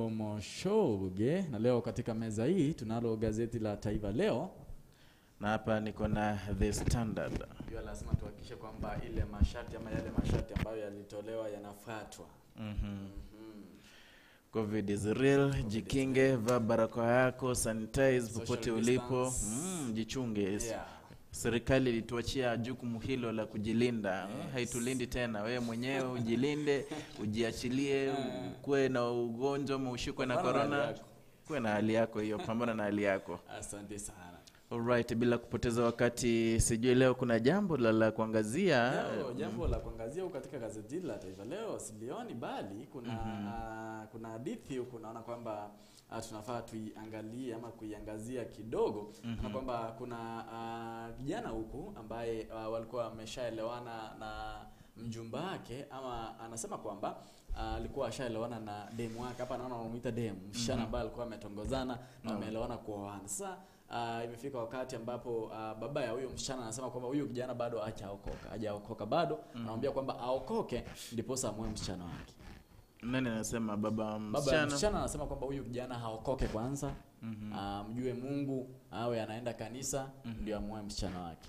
Moshoge, na leo katika meza hii tunalo gazeti la Taifa Leo na hapa niko na The Standard. Pia lazima tuhakikishe kwamba ile masharti ama yale masharti ambayo yalitolewa yanafuatwa. COVID is real, jikinge, vaa barakoa yako, sanitize popote ulipo, jichunge. Yeah. Serikali ilituachia jukumu hilo la kujilinda. Yes. Haitulindi tena, wewe mwenyewe ujilinde, ujiachilie, kuwe na ugonjwa ama ushikwe na Pambana na hali corona, yako. kuwe na hali yako hiyo, pambana na hali yako. Asante sana. Alright, bila kupoteza wakati, sijui leo kuna jambo la kuangazia. Leo jambo la kuangazia huko katika gazeti la Taifa Leo silioni, bali kuna kuna hadithi huku naona kwamba tunafaa tuiangalie ama kuiangazia kidogo. Na kwamba kuna kijana huku ambaye walikuwa wameshaelewana na mjumba wake, ama anasema kwamba alikuwa ashaelewana na demu wake. Hapa naona wanamuita demu, msichana ambaye alikuwa ametongozana na wameelewana kuoana. Sasa imefika wakati ambapo baba ya huyo msichana anasema kwamba huyu kijana bado hajaokoka, hajaokoka bado. Anamwambia kwamba aokoke ndiposa amuoe msichana wake. Nani anasema? Baba Baba ya msichana? msichana anasema kwamba huyu kijana haokoke kwanza, mjue Mungu, awe anaenda kanisa ndio amuoe msichana wake.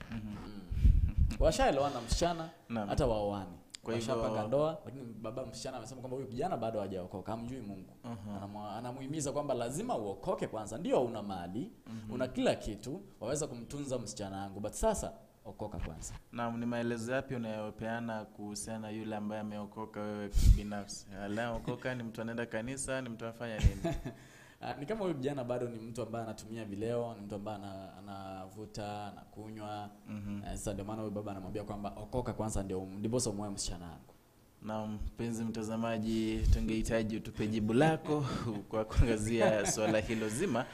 Washaelewana msichana, hata waoane. Kwa hivyo washapanga ndoa, lakini baba msichana amesema kwamba huyu kijana bado hajaokoka, hamjui Mungu. Anamuhimiza kwamba lazima uokoke kwanza, ndio una mali, una kila kitu, waweza kumtunza msichana wangu, but sasa okoka kwanza. Naam, ni maelezo yapi unayopeana kuhusiana na yule ambaye ameokoka wewe binafsi? Aliyeokoka ni mtu anaenda kanisa, ni mtu anafanya nini? Ni kama huyu kijana bado ni mtu ambaye anatumia vileo, ni mtu ambaye anavuta, anakunywa. Sasa ndio maana huyu baba anamwambia kwamba okoka kwanza ndio ndiposa umuoe msichana wangu. Na mpenzi mtazamaji, tungehitaji utupe jibu lako kwa kuangazia swala hilo zima.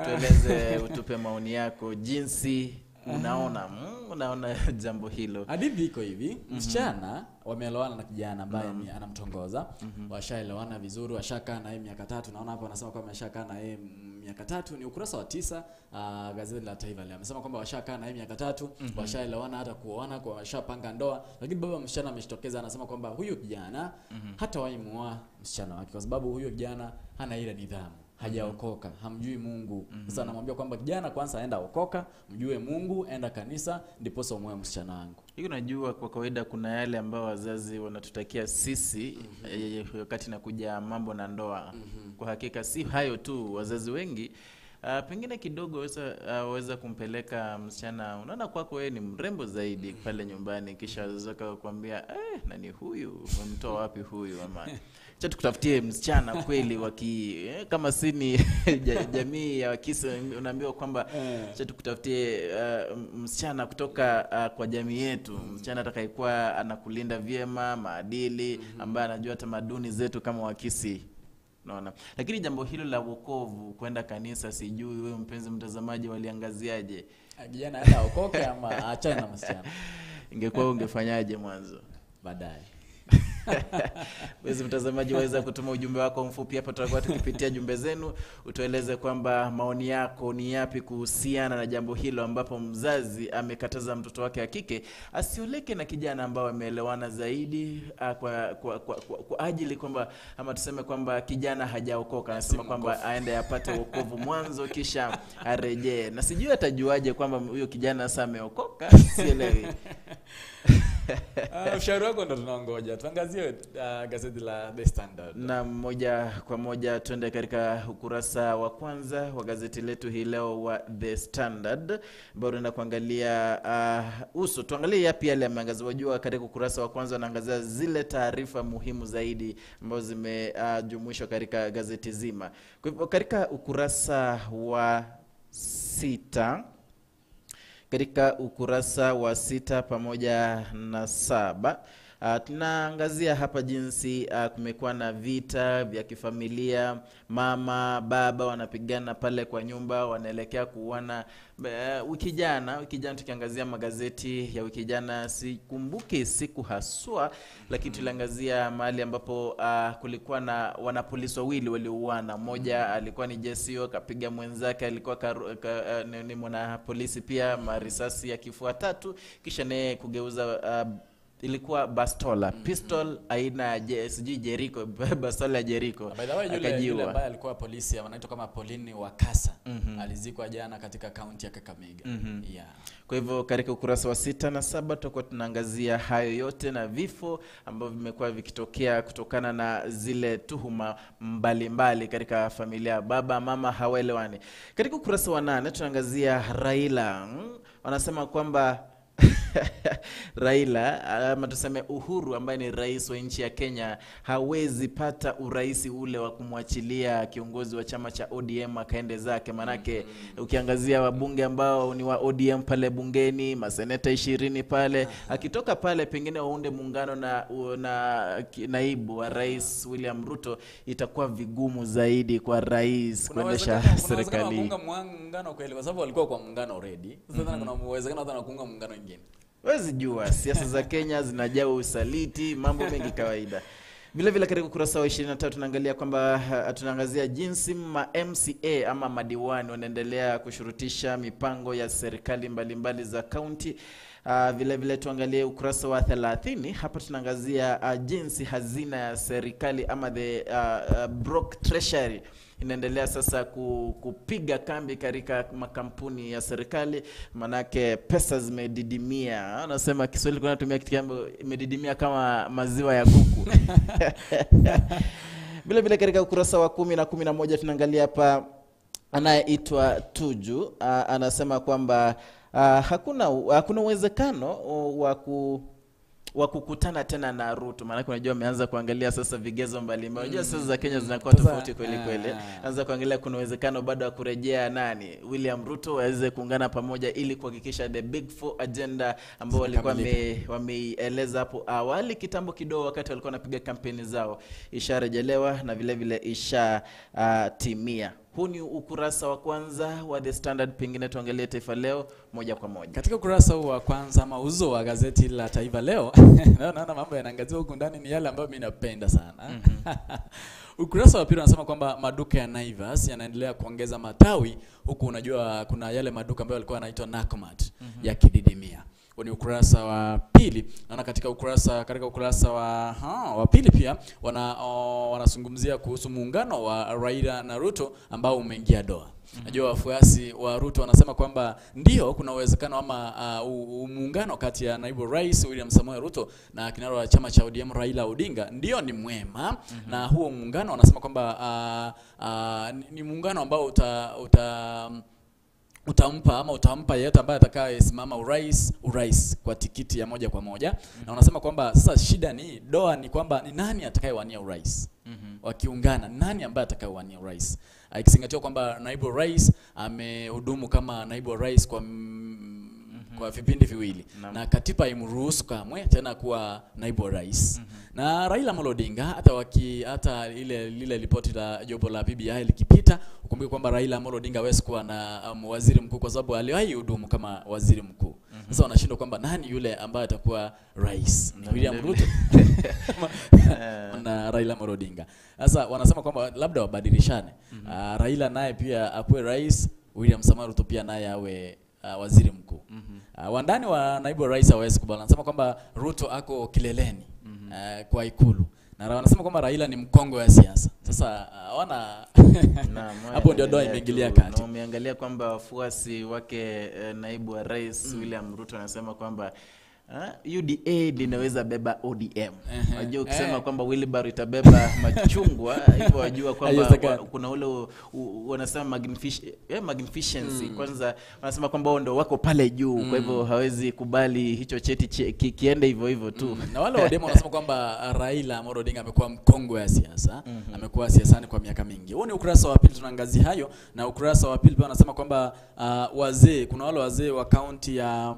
Utueleze, utupe maoni yako jinsi unaona, unaona jambo hilo. Hadithi iko hivi, msichana wameelewana na kijana ambaye ni anamtongoza. Washaelewana vizuri, washakaa na yeye miaka 3. Naona hapo anasema kwamba ameshakaa na yeye miaka 3, ni ukurasa wa 9 gazeti la Taifa Leo. Amesema kwamba washakaa na yeye miaka 3, washaelewana hata kuoana, kwa washapanga ndoa. Lakini baba msichana amejitokeza anasema kwamba huyu kijana hatawahi muoa msichana wake kwa sababu huyu kijana hana ile nidhamu, hajaokoka, hamjui Mungu. Sasa anamwambia kwamba kijana kwanza aenda okoka, mjue Mungu, enda kanisa ndiposa umuoe msichana wangu. Hiyo unajua kwa kawaida kuna yale ambayo wazazi wanatutakia sisi wakati nakuja mambo na ndoa. Kwa hakika si hayo tu, wazazi wengi pengine kidogo waweza kumpeleka msichana, unaona kwako wewe ni mrembo zaidi pale nyumbani, kisha wazazi wako wakwambia nani huyu, umemtoa wapi huyu, ama acha tukutafutie msichana kweli waki kama si ni jamii ya Wakisi, unaambiwa kwamba acha tukutafutie msichana kutoka kwa jamii yetu, msichana atakayekuwa anakulinda vyema, maadili, ambaye anajua tamaduni zetu kama Wakisi. Unaona? Lakini jambo hilo la wokovu, kwenda kanisa, sijui wewe mpenzi mtazamaji waliangaziaje? Kijana aenda okoke ama aachane na msichana? Ingekuwa ungefanyaje mwanzo? Baadaye. Mpenzi mtazamaji, waweza kutuma ujumbe wako mfupi hapa, tutakuwa tukipitia jumbe zenu, utueleze kwamba maoni yako ni yapi kuhusiana na jambo hilo ambapo mzazi amekataza mtoto wake wa kike asioleke na kijana ambao ameelewana zaidi kwa ajili kwamba, ama tuseme kwamba kijana hajaokoka, anasema kwamba aende apate wokovu mwanzo kisha arejee. Na sijui atajuaje kwamba huyo kijana sasa ameokoka, sielewi. Ushauri wako ndo tunaongoja. Tuangazie gazeti la The Standard. Na moja kwa moja tuende katika ukurasa wa kwanza wa gazeti letu hii leo wa The Standard, ambao tunaenda kuangalia uso. Tuangalie yapi yale yameangaziwa. Wajua katika ukurasa wa kwanza wanaangazia zile taarifa muhimu zaidi ambazo zimejumuishwa katika gazeti zima. Kwa hivyo katika ukurasa wa 6, katika ukurasa wa 6 pamoja na 7, tunaangazia hapa jinsi kumekuwa na vita vya kifamilia, mama baba wanapigana pale kwa nyumba, wanaelekea kuuana. Wiki jana tukiangazia magazeti ya wiki jana, sikumbuki siku haswa, lakini tuliangazia mahali ambapo kulikuwa na wanapolisi wawili waliouana. Mmoja alikuwa ni JCO akapiga mwenzake, alikuwa ni mwanapolisi pia, marisasi ya kifua 3, kisha naye kugeuza Ilikuwa bastola, pistol aina ya sijui Jericho, bastola ya Jericho. By the way, yule ambaye alikuwa polisi anaitwa kama Pauline Wakasa, alizikwa jana katika kaunti ya Kakamega. Yeah. Kwa hivyo katika ukurasa wa 6 na 7 tutakuwa tunaangazia hayo yote na vifo ambavyo vimekuwa vikitokea kutokana na zile tuhuma mbalimbali katika familia, baba mama hawaelewani. Katika ukurasa wa 8 tunaangazia Raila. Wanasema kwamba Raila ama tuseme Uhuru ambaye ni rais wa nchi ya Kenya hawezi pata uraisi ule wa kumwachilia kiongozi wa chama cha ODM akaende zake, manake ukiangazia wabunge ambao ni wa ODM pale bungeni, maseneta 20 pale, akitoka pale pengine waunde muungano na naibu wa rais William Ruto, itakuwa vigumu zaidi kwa rais kuendesha serikali. Kuna muungano kweli, kwa sababu walikuwa kwa muungano already. Sasa kuna uwezekano hata na kuunga muungano mwingine. Wezi jua, siasa za Kenya zinajaa usaliti, mambo mengi kawaida. Vile vile katika ukurasa wa 23 tunaangalia kwamba tunaangazia jinsi ma MCA ama madiwani wanaendelea kushurutisha mipango ya serikali mbalimbali za kaunti. Vile vile tuangalie ukurasa wa 30, hapa tunaangazia jinsi hazina ya serikali ama the broke treasury inaendelea sasa kupiga kambi katika makampuni ya serikali, manake pesa zimedidimia. Anasema Kiswahili kuna tumia kitu ambacho imedidimia kama maziwa ya kuku. Vile vile katika ukurasa wa 10 na 11 tunaangalia hapa anayeitwa Tuju, anasema kwamba hakuna uwezekano wa kukutana tena na Ruto, maana unajua ameanza kuangalia sasa vigezo mbalimbali. Unajua sasa za Kenya zinakuwa tofauti kweli kweli. Anza kuangalia kuna uwezekano bado wa kurejea nani William Ruto waweze kuungana pamoja ili kuhakikisha the big four agenda ambao walikuwa wameieleza hapo awali kitambo kidogo wakati walikuwa wanapiga kampeni zao isharejelewa na vile vile ishatimia. Huu ni ukurasa wa kwanza wa The Standard, pengine tuangalie Taifa Leo moja kwa moja. Katika ukurasa huu wa kwanza mauzo wa gazeti la Taifa Leo, naona mambo yanaangaziwa huku ndani ni yale ambayo mimi napenda sana. Ukurasa wa pili unasema kwamba maduka ya Naivas yanaendelea kuongeza matawi, huku unajua kuna yale maduka ambayo yalikuwa yanaitwa Nakumatt yakididimia. Ni ukurasa wa pili. Naona katika ukurasa wa pili pia wanazungumzia kuhusu muungano wa Raila na Ruto ambao umeingia doa. Najua wafuasi wa Ruto wanasema kwamba ndio kuna uwezekano ama muungano kati ya naibu rais William Samoei Ruto na kinara wa chama cha ODM Raila Odinga ndio ni mwema. Na huo muungano wanasema kwamba ni muungano ambao utampa yeyote ambaye atakayesimama urais kwa tikiti ya moja kwa moja. Na wanasema kwamba sasa shida ni doa ni kwamba ni nani atakayewania urais. Wakiungana nani ambaye atakayewania urais, ikizingatiwa kwamba naibu rais amehudumu kama naibu rais kwa vipindi viwili na katiba imruhusu kamwe tena kuwa naibu rais. Na Raila Amolo Odinga hata lile ripoti la jopo la BBI likipita, ukumbuke kwamba Raila Amolo Odinga hawezi kuwa na waziri mkuu kwa sababu aliwahi hudumu kama waziri mkuu. Sasa wanashindwa kwamba nani yule ambaye atakuwa rais, William Ruto na Raila Amolo Odinga. Sasa wanasema kwamba labda wabadilishane. Raila naye pia akuwe rais, William Samoei Ruto pia naye awe waziri mkuu. Wandani wa naibu rais hawezi kubali. Wanasema kwamba Ruto ako kileleni kwa ikulu. Na wanasema kwamba Raila ni mkongwe wa siasa. Sasa wana hapo ndio doa imeingilia kati. Na umeangalia kwamba wafuasi wake naibu wa rais William Ruto anasema kwamba UDA linaweza beba ODM. Wajua ukisema kwamba wheelbarrow itabeba machungwa, hivyo wajua kwamba kuna ule wanasema magnificency. Kwanza wanasema kwamba wao ndio wako pale juu, kwa hivyo hawezi kubali hicho cheti kiende hivyo hivyo tu. Na wale ODM wanasema kwamba Raila Amolo Odinga amekuwa mkongwe wa siasa, amekuwa siasani kwa miaka mingi. Huo ni ukurasa wa pili tunaangazia hayo, na ukurasa wa pili pia wanasema kwamba wazee, kuna wale wazee wa kaunti ya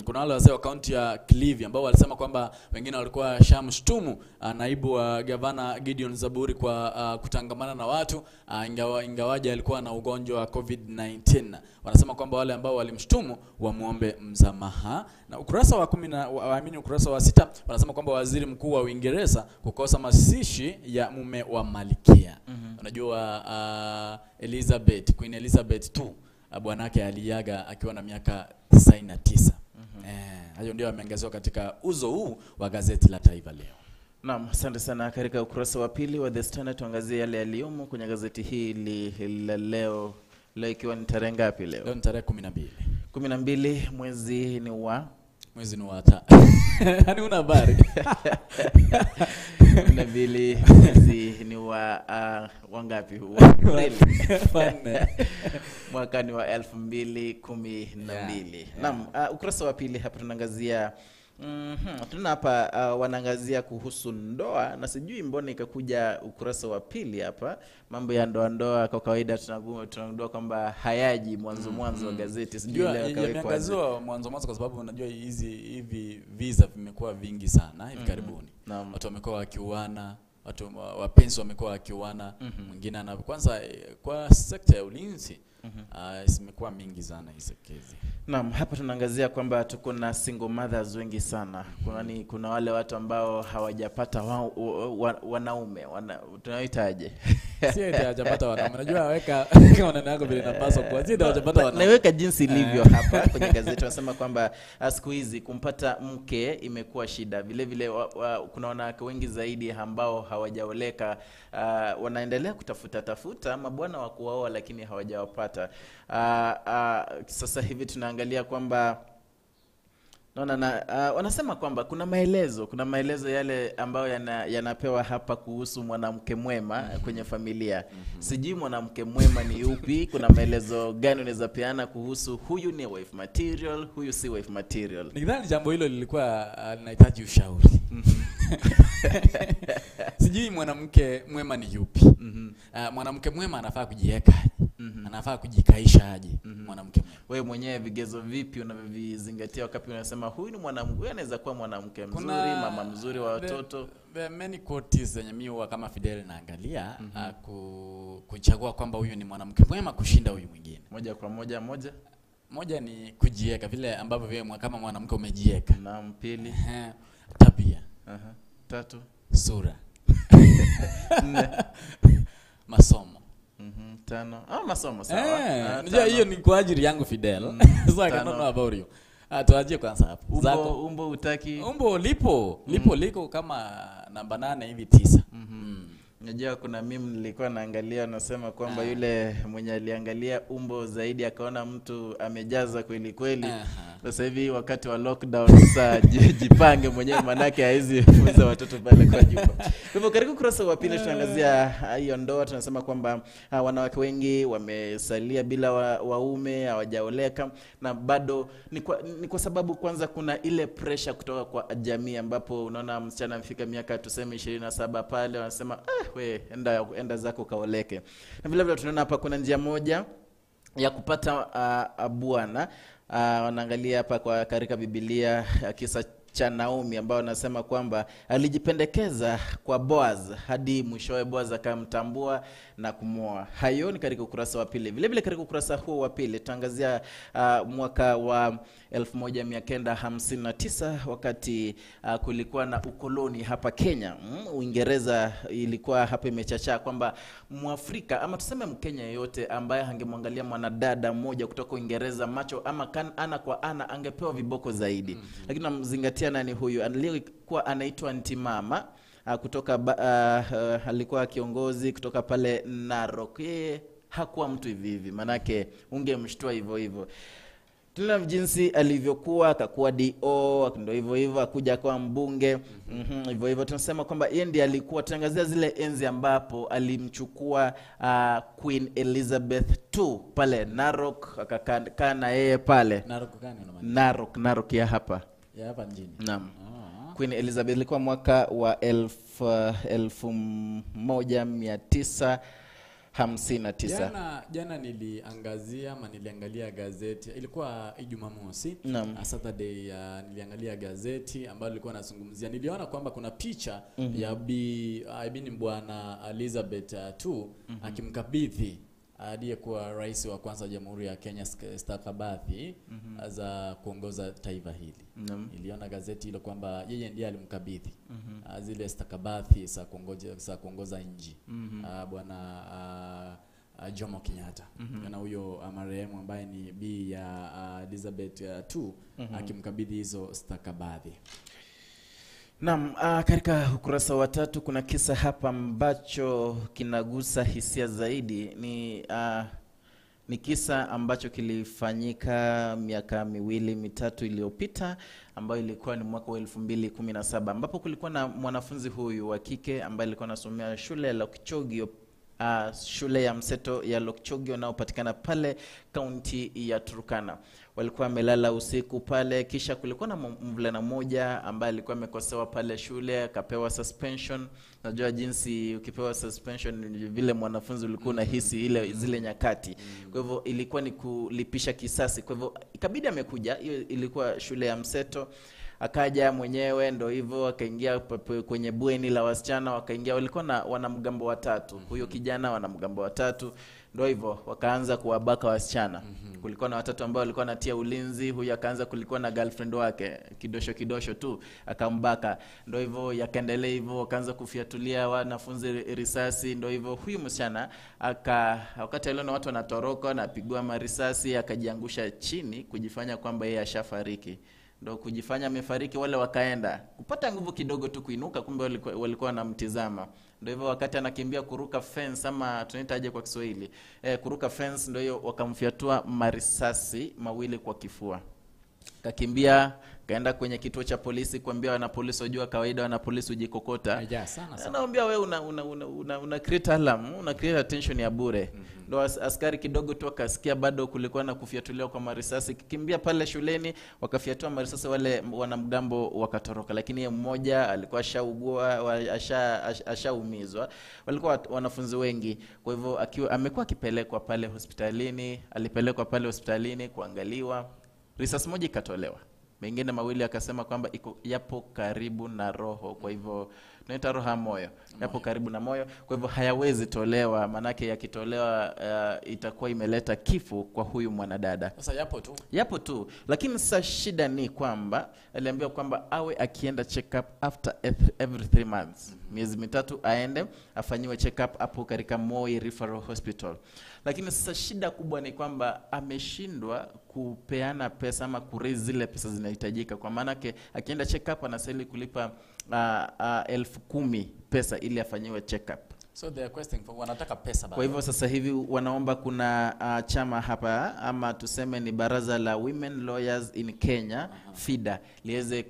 kuna wale wazee wa kaunti ya Kilifi ambao walisema kwamba wengine walikuwa shamshtumu naibu wa gavana Gideon Zaburi kwa kutangamana na watu ingawaje alikuwa na ugonjwa wa COVID-19. Wanasema kwamba wale ambao walimshtumu wamuombe msamaha. Na ukurasa wa ukurasa wa 6 wanasema kwamba waziri mkuu wa Uingereza kukosa mazishi ya mume wa malkia. Unajua Elizabeth, Queen Elizabeth II, bwanake aliaga akiwa na miaka 99. Hayo ndio yameangaziwa katika uzo huu wa gazeti la Taifa Leo. Naam, asante sana. Katika ukurasa wa pili wa The Standard tuangazie yale yaliyomo kwenye gazeti hili la leo. Leo ikiwa ni tarehe ngapi leo? Leo ni tarehe 12. 12 mwezi ni wa mwezi ni wa tatu. Yaani una habari. 12 mwezi ni wa wangapi? Wa Aprili. Mwaka ni wa 2012. Naam, ukurasa wa pili hapa tunaangazia tunaona hapa wanaangazia kuhusu ndoa, na sijui mbona ikakuja ukurasa wa pili hapa. Mambo ya ndoa kwa kawaida tunagundua kwamba hayaji mwanzo mwanzo wa gazeti. Sijui leo kawekwa yameangaziwa mwanzo mwanzo kwa sababu unajua hivi visa vimekuwa vingi sana hivi karibuni. Watu wamekuwa wakiuana, watu wapenzi wamekuwa wakiuana, mwingine ana kwanza kwa sekta ya ulinzi zimekuwa mingi sana hizo kesi. Naam, hapa tunaangazia kwamba tuko na single mothers wengi sana. Kuna wale watu ambao hawajapata wanaume, tunaoitaje? Si eti hawajapata wanaume. Unajua weka maneno yako vile inapaswa kuwa. Si hawajapata wanaume. Naweka jinsi ilivyo hapa kwenye gazeti. Wanasema kwamba siku hizi kumpata mke imekuwa shida. Vile vile kuna wanawake wengi zaidi ambao hawajaoleka, wanaendelea kutafuta mabwana wa kuoa lakini hawajawapata. Sasa hivi tunaangalia kwamba naona wanasema kwamba kuna maelezo yale ambayo yanapewa hapa kuhusu mwanamke mwema kwenye familia. Sijui mwanamke mwema ni yupi, kuna maelezo gani unaweza peana kuhusu huyu ni wife material, huyu si wife material. Nikidhani jambo hilo lilikuwa linahitaji ushauri. Sijui mwanamke mwema ni yupi. Mwanamke mwema anafaa kujiweka aje? Anafaa kujikaisha aje mwanamke mwema? Wewe mwenyewe vigezo vipi unavyovizingatia wakati unasema huyu ni mwanamke, huyu anaweza kuwa mwanamke mzuri, mama mzuri wa watoto? There many qualities zenye mimi huwa kama Fidel naangalia kuchagua kwamba huyu ni mwanamke mwema kushinda huyu mwingine. Moja kwa moja. Moja ni kujiweka vile ambavyo wewe kama mwanamke umejiweka. Na pili, tabia. Tatu, sura. Nne, masomo. Tano. Masomo sawa. Unajua hiyo ni kwa ajili yangu Fidel. So I cannot know about you. Tuanzie kwanza hapo. Zako umbo utaki. Umbo lipo, liko kama namba 8 hivi 9. Unajua kuna mimi nilikuwa naangalia nasema kwamba yule mwenye aliangalia umbo zaidi akaona mtu amejaza kweli kweli. Sasa hivi wakati wa lockdown sasa jipange mwenyewe manake haizi funza watoto pale kwa jumba. Kwa hivyo katika ukurasa wa pili tunaangazia hiyo ndoa, tunasema kwamba wanawake wengi wamesalia bila waume, hawajaoleka, na bado ni kwa sababu kwanza kuna ile pressure kutoka kwa jamii ambapo unaona msichana amefika miaka tuseme 27 pale wanasema we enda zako kaoleke. Na vile vile tunaona hapa kuna njia moja ya kupata bwana. Wanaangalia hapa kwa katika Biblia kisa cha Naomi ambao anasema kwamba alijipendekeza kwa Boaz hadi mwishowe Boaz akamtambua na kumwoa. Hayo ni katika ukurasa wa pili. Vile vile katika ukurasa huo wa pili tutaangazia mwaka wa 1959 wakati kulikuwa na ukoloni hapa Kenya. Uingereza ilikuwa hapa imechachaa kwamba Mwafrika ama tuseme Mkenya yeyote ambaye angemwangalia mwanadada mmoja kutoka Uingereza macho ama ana kwa ana angepewa viboko zaidi. Lakini namzingatia nani huyu? Alikuwa anaitwa Ntimama kutoka alikuwa kiongozi kutoka pale Narok. Yeye hakuwa mtu hivi hivi, manake ungemshtua hivyo hivyo. Tuna jinsi alivyokuwa, akakuwa DO, ndio hivyo hivyo akaja kuwa mbunge. Hivyo hivyo tunasema kwamba yeye ndiye alikuwa, tunaangazia zile enzi ambapo alimchukua Queen Elizabeth II pale Narok, akakaa na yeye pale. Narok gani unamaanisha? Narok ya hapa. Ya hapa mjini. Naam. Queen Elizabeth ilikuwa mwaka wa 1959. Jana niliangazia ama niliangalia gazeti. Ilikuwa Jumamosi, Saturday, niliangalia gazeti ambalo lilikuwa nazungumzia. Niliona kwamba kuna picha ya Bi Bwana Elizabeth II akimkabidhi aliyekuwa rais wa kwanza wa Jamhuri ya Kenya stakabadhi za kuongoza taifa hili. Niliona gazeti hilo kwamba yeye ndiye alimkabidhi zile stakabadhi za kuongoza nchi. Bwana Jomo Kenyatta. Na huyo marehemu ambaye ni bi ya Elizabeth II akimkabidhi hizo stakabadhi. Naam, katika ukurasa wa 3 kuna kisa hapa ambacho kinagusa hisia zaidi. Ni kisa ambacho kilifanyika miaka 2-3 iliyopita, ambayo ilikuwa ni mwaka wa 2017, ambapo kulikuwa na mwanafunzi huyu wa kike ambaye alikuwa anasomea shule ya Lokchogio, shule ya mseto ya Lokchogio inayopatikana pale kaunti ya Turkana. Walikuwa wamelala usiku pale, kisha kulikuwa na mvulana mmoja ambaye alikuwa amekosewa pale shule akapewa suspension. Najua jinsi ukipewa suspension vile mwanafunzi ulikuwa unahisi ile zile nyakati. Kwa hivyo ilikuwa ni kulipisha kisasi. Kwa hivyo ikabidi amekuja, hiyo ilikuwa shule ya mseto, akaja mwenyewe ndo hivyo akaingia kwenye bweni la wasichana, wakaingia, walikuwa na wanamgambo watatu. Huyo kijana wanamgambo watatu, ndo hivyo wakaanza kuwabaka wasichana. Kulikuwa na watatu ambao walikuwa wanatia ulinzi, huyu akaanza, kulikuwa na girlfriend wake kidosho kidosho tu akambaka. Ndo hivyo yakaendelea hivyo, wakaanza kufiatulia wanafunzi risasi. Ndo hivyo huyu msichana wakati aliona watu wanatoroka na pigwa marisasi, akajiangusha chini kujifanya kwamba yeye ashafariki. Ndo kujifanya amefariki, wale wakaenda kupata nguvu kidogo tu kuinuka, kumbe walikuwa wanamtizama. Ndio hivyo wakati anakimbia kuruka fence, ama tunaitaje kwa Kiswahili, kuruka fence, ndio hiyo wakamfyatua marisasi mawili kwa kifua. Kakimbia kaenda kwenye kituo cha polisi kuambia wana polisi, wajua kawaida wana polisi hujikokota. Sana sana. Anaambia wewe una create alarm, una create attention ya bure. Ndio askari kidogo tu akasikia bado kulikuwa na kufiatuliwa kwa marisasi, kikimbia pale shuleni wakafiatua marisasi, wale wanamgambo wakatoroka. Lakini mmoja alikuwa ashaugua, ashaumizwa. Walikuwa wanafunzi wengi. Kwa hivyo amekuwa akipelekwa pale hospitalini, alipelekwa pale hospitalini kuangaliwa. Risasi moja ikatolewa, mengine mawili akasema kwamba yapo karibu na roho, kwa hivyo tunaita roho moyo, yapo karibu na moyo, kwa hivyo hayawezi tolewa, manake yakitolewa itakuwa imeleta kifo kwa huyu mwanadada. Sasa yapo tu. Yapo tu, lakini sasa shida ni kwamba aliambiwa kwamba awe akienda check up after every 3 months. Miezi 3 aende afanyiwe check up hapo katika Moi Referral Hospital. Lakini sasa shida kubwa ni kwamba ameshindwa kupeana pesa ama kuraise zile pesa zinahitajika, kwa maana akienda check up anastahili kulipa 10,000 pesa ili afanyiwe check up. So they are requesting for, wanataka pesa bado. Kwa hivyo sasa hivi wanaomba, kuna chama hapa ama tuseme ni baraza la Women Lawyers in Kenya, FIDA, liweze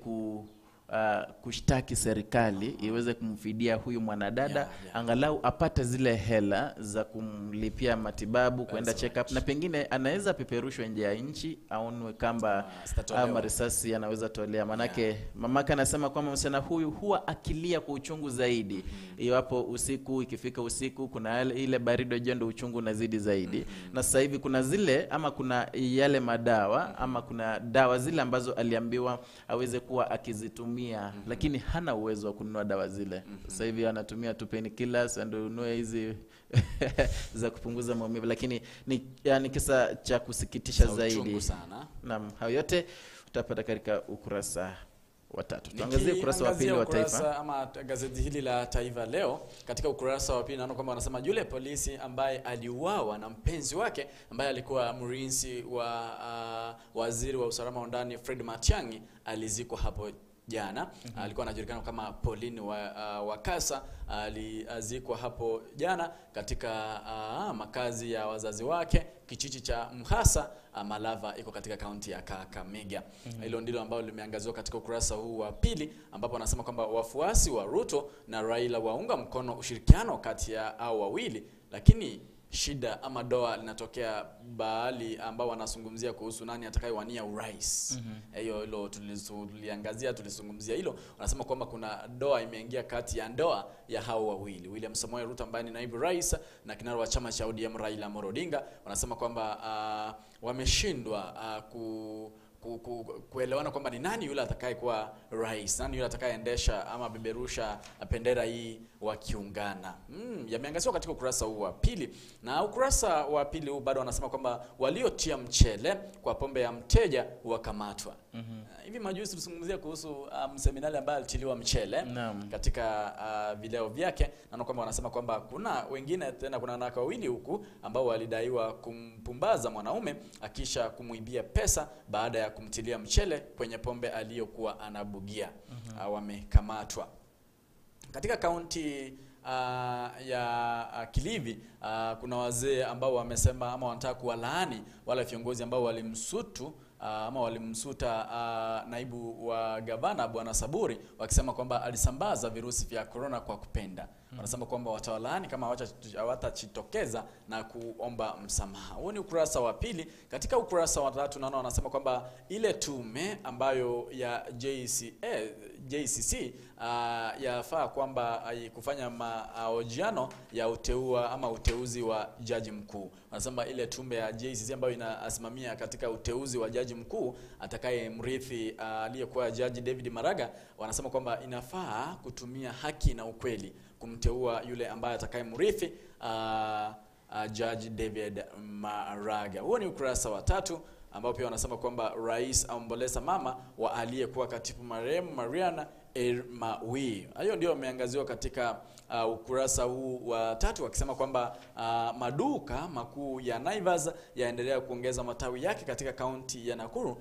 kushtaki serikali iweze kumfidia huyu mwanadada, angalau apate zile hela za kumlipia matibabu, kwenda check up, na pengine anaweza peperushwa nje ya nchi aonwe kamba ama risasi anaweza tolea. Manake mamake anasema kwamba msichana huyu huwa akilia kwa uchungu zaidi. Iwapo usiku, ikifika usiku kuna ile baridi jondo, uchungu unazidi zaidi. Na sasa hivi kuna zile ama kuna yale madawa ama kuna dawa zile ambazo aliambiwa aweze kuwa akizitumia, lakini hana uwezo wa kununua dawa zile. Sasa hivi anatumia tu painkillers ndio ununue hizi za kupunguza maumivu, lakini ni kisa cha kusikitisha zaidi. Naam, hayo yote utapata katika ukurasa wa 3. Tuangazie ukurasa wa pili wa Taifa ama gazeti hili la Taifa Leo. Katika ukurasa wa pili naona kwamba wanasema yule polisi ambaye aliuawa na mpenzi wake ambaye alikuwa mlinzi wa waziri wa usalama wa ndani Fred Matiang'i alizikwa hapo jana. Alikuwa anajulikana kama Pauline Wakasa, alizikwa hapo jana katika makazi ya wazazi wake kijiji cha Mhasa, Malava, iko katika kaunti ya Kakamega. Hilo ndilo ambalo limeangaziwa katika ukurasa huu wa pili, ambapo anasema kwamba wafuasi wa Ruto na Raila waunga mkono ushirikiano kati ya hao wawili, lakini shida ama doa linatokea bahali ambao wanazungumzia kuhusu nani atakayewania urais. Hiyo hilo tuliangazia, tulizungumzia hilo. Wanasema kwamba kuna doa imeingia kati ya ndoa ya hao wawili, William Samoei Ruto ambaye ni naibu rais na kinara wa chama cha ODM Raila Amolo Odinga. Wanasema kwamba wameshindwa kuelewana kwamba ni nani yule atakayekuwa rais, nani yule atakayeendesha ama beberusha bendera hii wakiungana. Yameangaziwa katika ukurasa huu wa pili. Na ukurasa wa pili huu bado wanasema kwamba waliotia mchele kwa pombe ya mteja wakamatwa. Hivi majuzi tulizungumzia kuhusu mseminari ambaye alitiliwa mchele katika vileo vyake. Naona kwamba wanasema kwamba kuna wengine tena, kuna wanawake wawili huku ambao walidaiwa kumpumbaza mwanaume akisha kumuibia pesa baada ya kumtilia mchele kwenye pombe aliyokuwa anabugia. Wamekamatwa. Katika kaunti ya Kilifi, kuna wazee ambao wamesema ama wanataka kuwalaani wale viongozi ambao walimsutu ama walimsuta naibu wa gavana Bwana Saburi, wakisema kwamba alisambaza virusi vya corona kwa kupenda. Wanasema kwamba watawalaani kama hawatajitokeza na kuomba msamaha. Huu ni ukurasa wa pili. Katika ukurasa wa tatu naona wanasema kwamba ile tume ambayo ya JCC yafaa kwamba kufanya mahojiano ya uteua ama uteuzi wa jaji mkuu. Wanasema ile tume ya JCC ambayo inasimamia katika uteuzi wa jaji mkuu atakayemrithi aliyekuwa jaji David Maraga, wanasema kwamba inafaa kutumia haki na ukweli kumteua yule ambaye atakayemrithi Judge David Maraga. Huo ni ukurasa wa tatu ambao pia wanasema kwamba rais aomboleza mama wa aliyekuwa katibu marehemu Mariana Ermawi. Hayo ndio yameangaziwa katika ukurasa huu wa tatu, wakisema kwamba maduka makuu ya Naivas yaendelea kuongeza matawi yake katika kaunti ya Nakuru,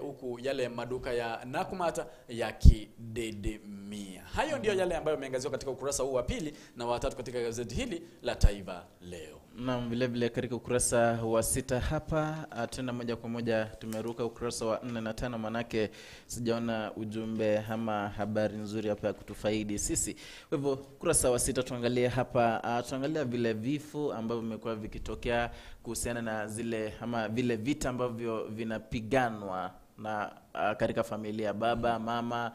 huku yale maduka ya Nakumatt yakididimia. Hayo ndio yale ambayo yameangaziwa katika ukurasa huu wa pili na wa tatu katika gazeti hili la Taifa Leo. Naam, vile vile katika ukurasa wa 6 hapa, tena moja kwa moja tumeruka ukurasa wa 4 na 5, manake sijaona ujumbe ama habari nzuri hapa ya kutufaidi sisi. Kwa hivyo ukurasa wa 6 tuangalie hapa, tuangalia vile vifo ambavyo vimekuwa vikitokea kuhusiana na zile ama vile vita ambavyo vinapiganwa na katika familia, baba mama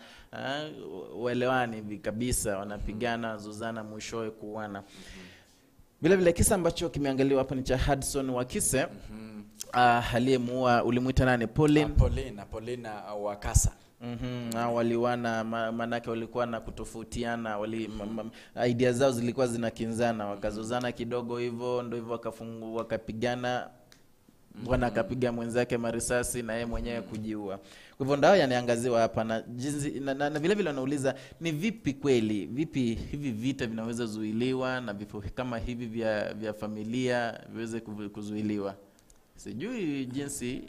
waelewani kabisa, wanapigana zuzana, mwishowe kuuana. Vile vile kisa ambacho kimeangaliwa hapa ni cha Hudson Wakise, aliyemuua, ulimuita nani? Pauline. Paulina Wakasa. Waliwana, manake walikuwa na kutofautiana, idea zao zilikuwa zinakinzana, wakazozana kidogo hivyo, ndio hivyo wakapigana. Bwana akapiga mwenzake marisasi na yeye mwenyewe kujiua. Kwa hivyo ndio yanaangaziwa hapa na jinsi na vile vile wanauliza ni vipi kweli, vipi hivi vita vinaweza zuiliwa na vifo kama hivi vya familia viweze kuzuiliwa. Sijui jinsi.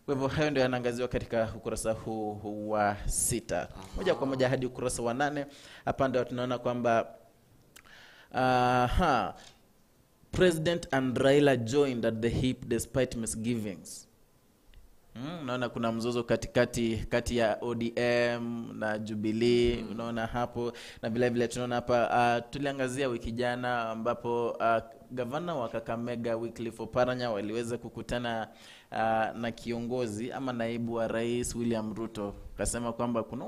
Kwa hivyo hayo ndio yanaangaziwa katika ukurasa huu wa 6. Moja kwa moja hadi ukurasa wa 8. Hapa ndio tunaona kwamba President and Raila joined at the hip despite misgivings. Unaona kuna mzozo kati ya ODM na Jubilee, unaona hapo. Na vile vile tunaona hapa, tuliangazia wiki jana ambapo gavana wa Kakamega Wycliffe Oparanya waliweza kukutana na kiongozi ama naibu wa rais William Ruto, akasema kwamba kuna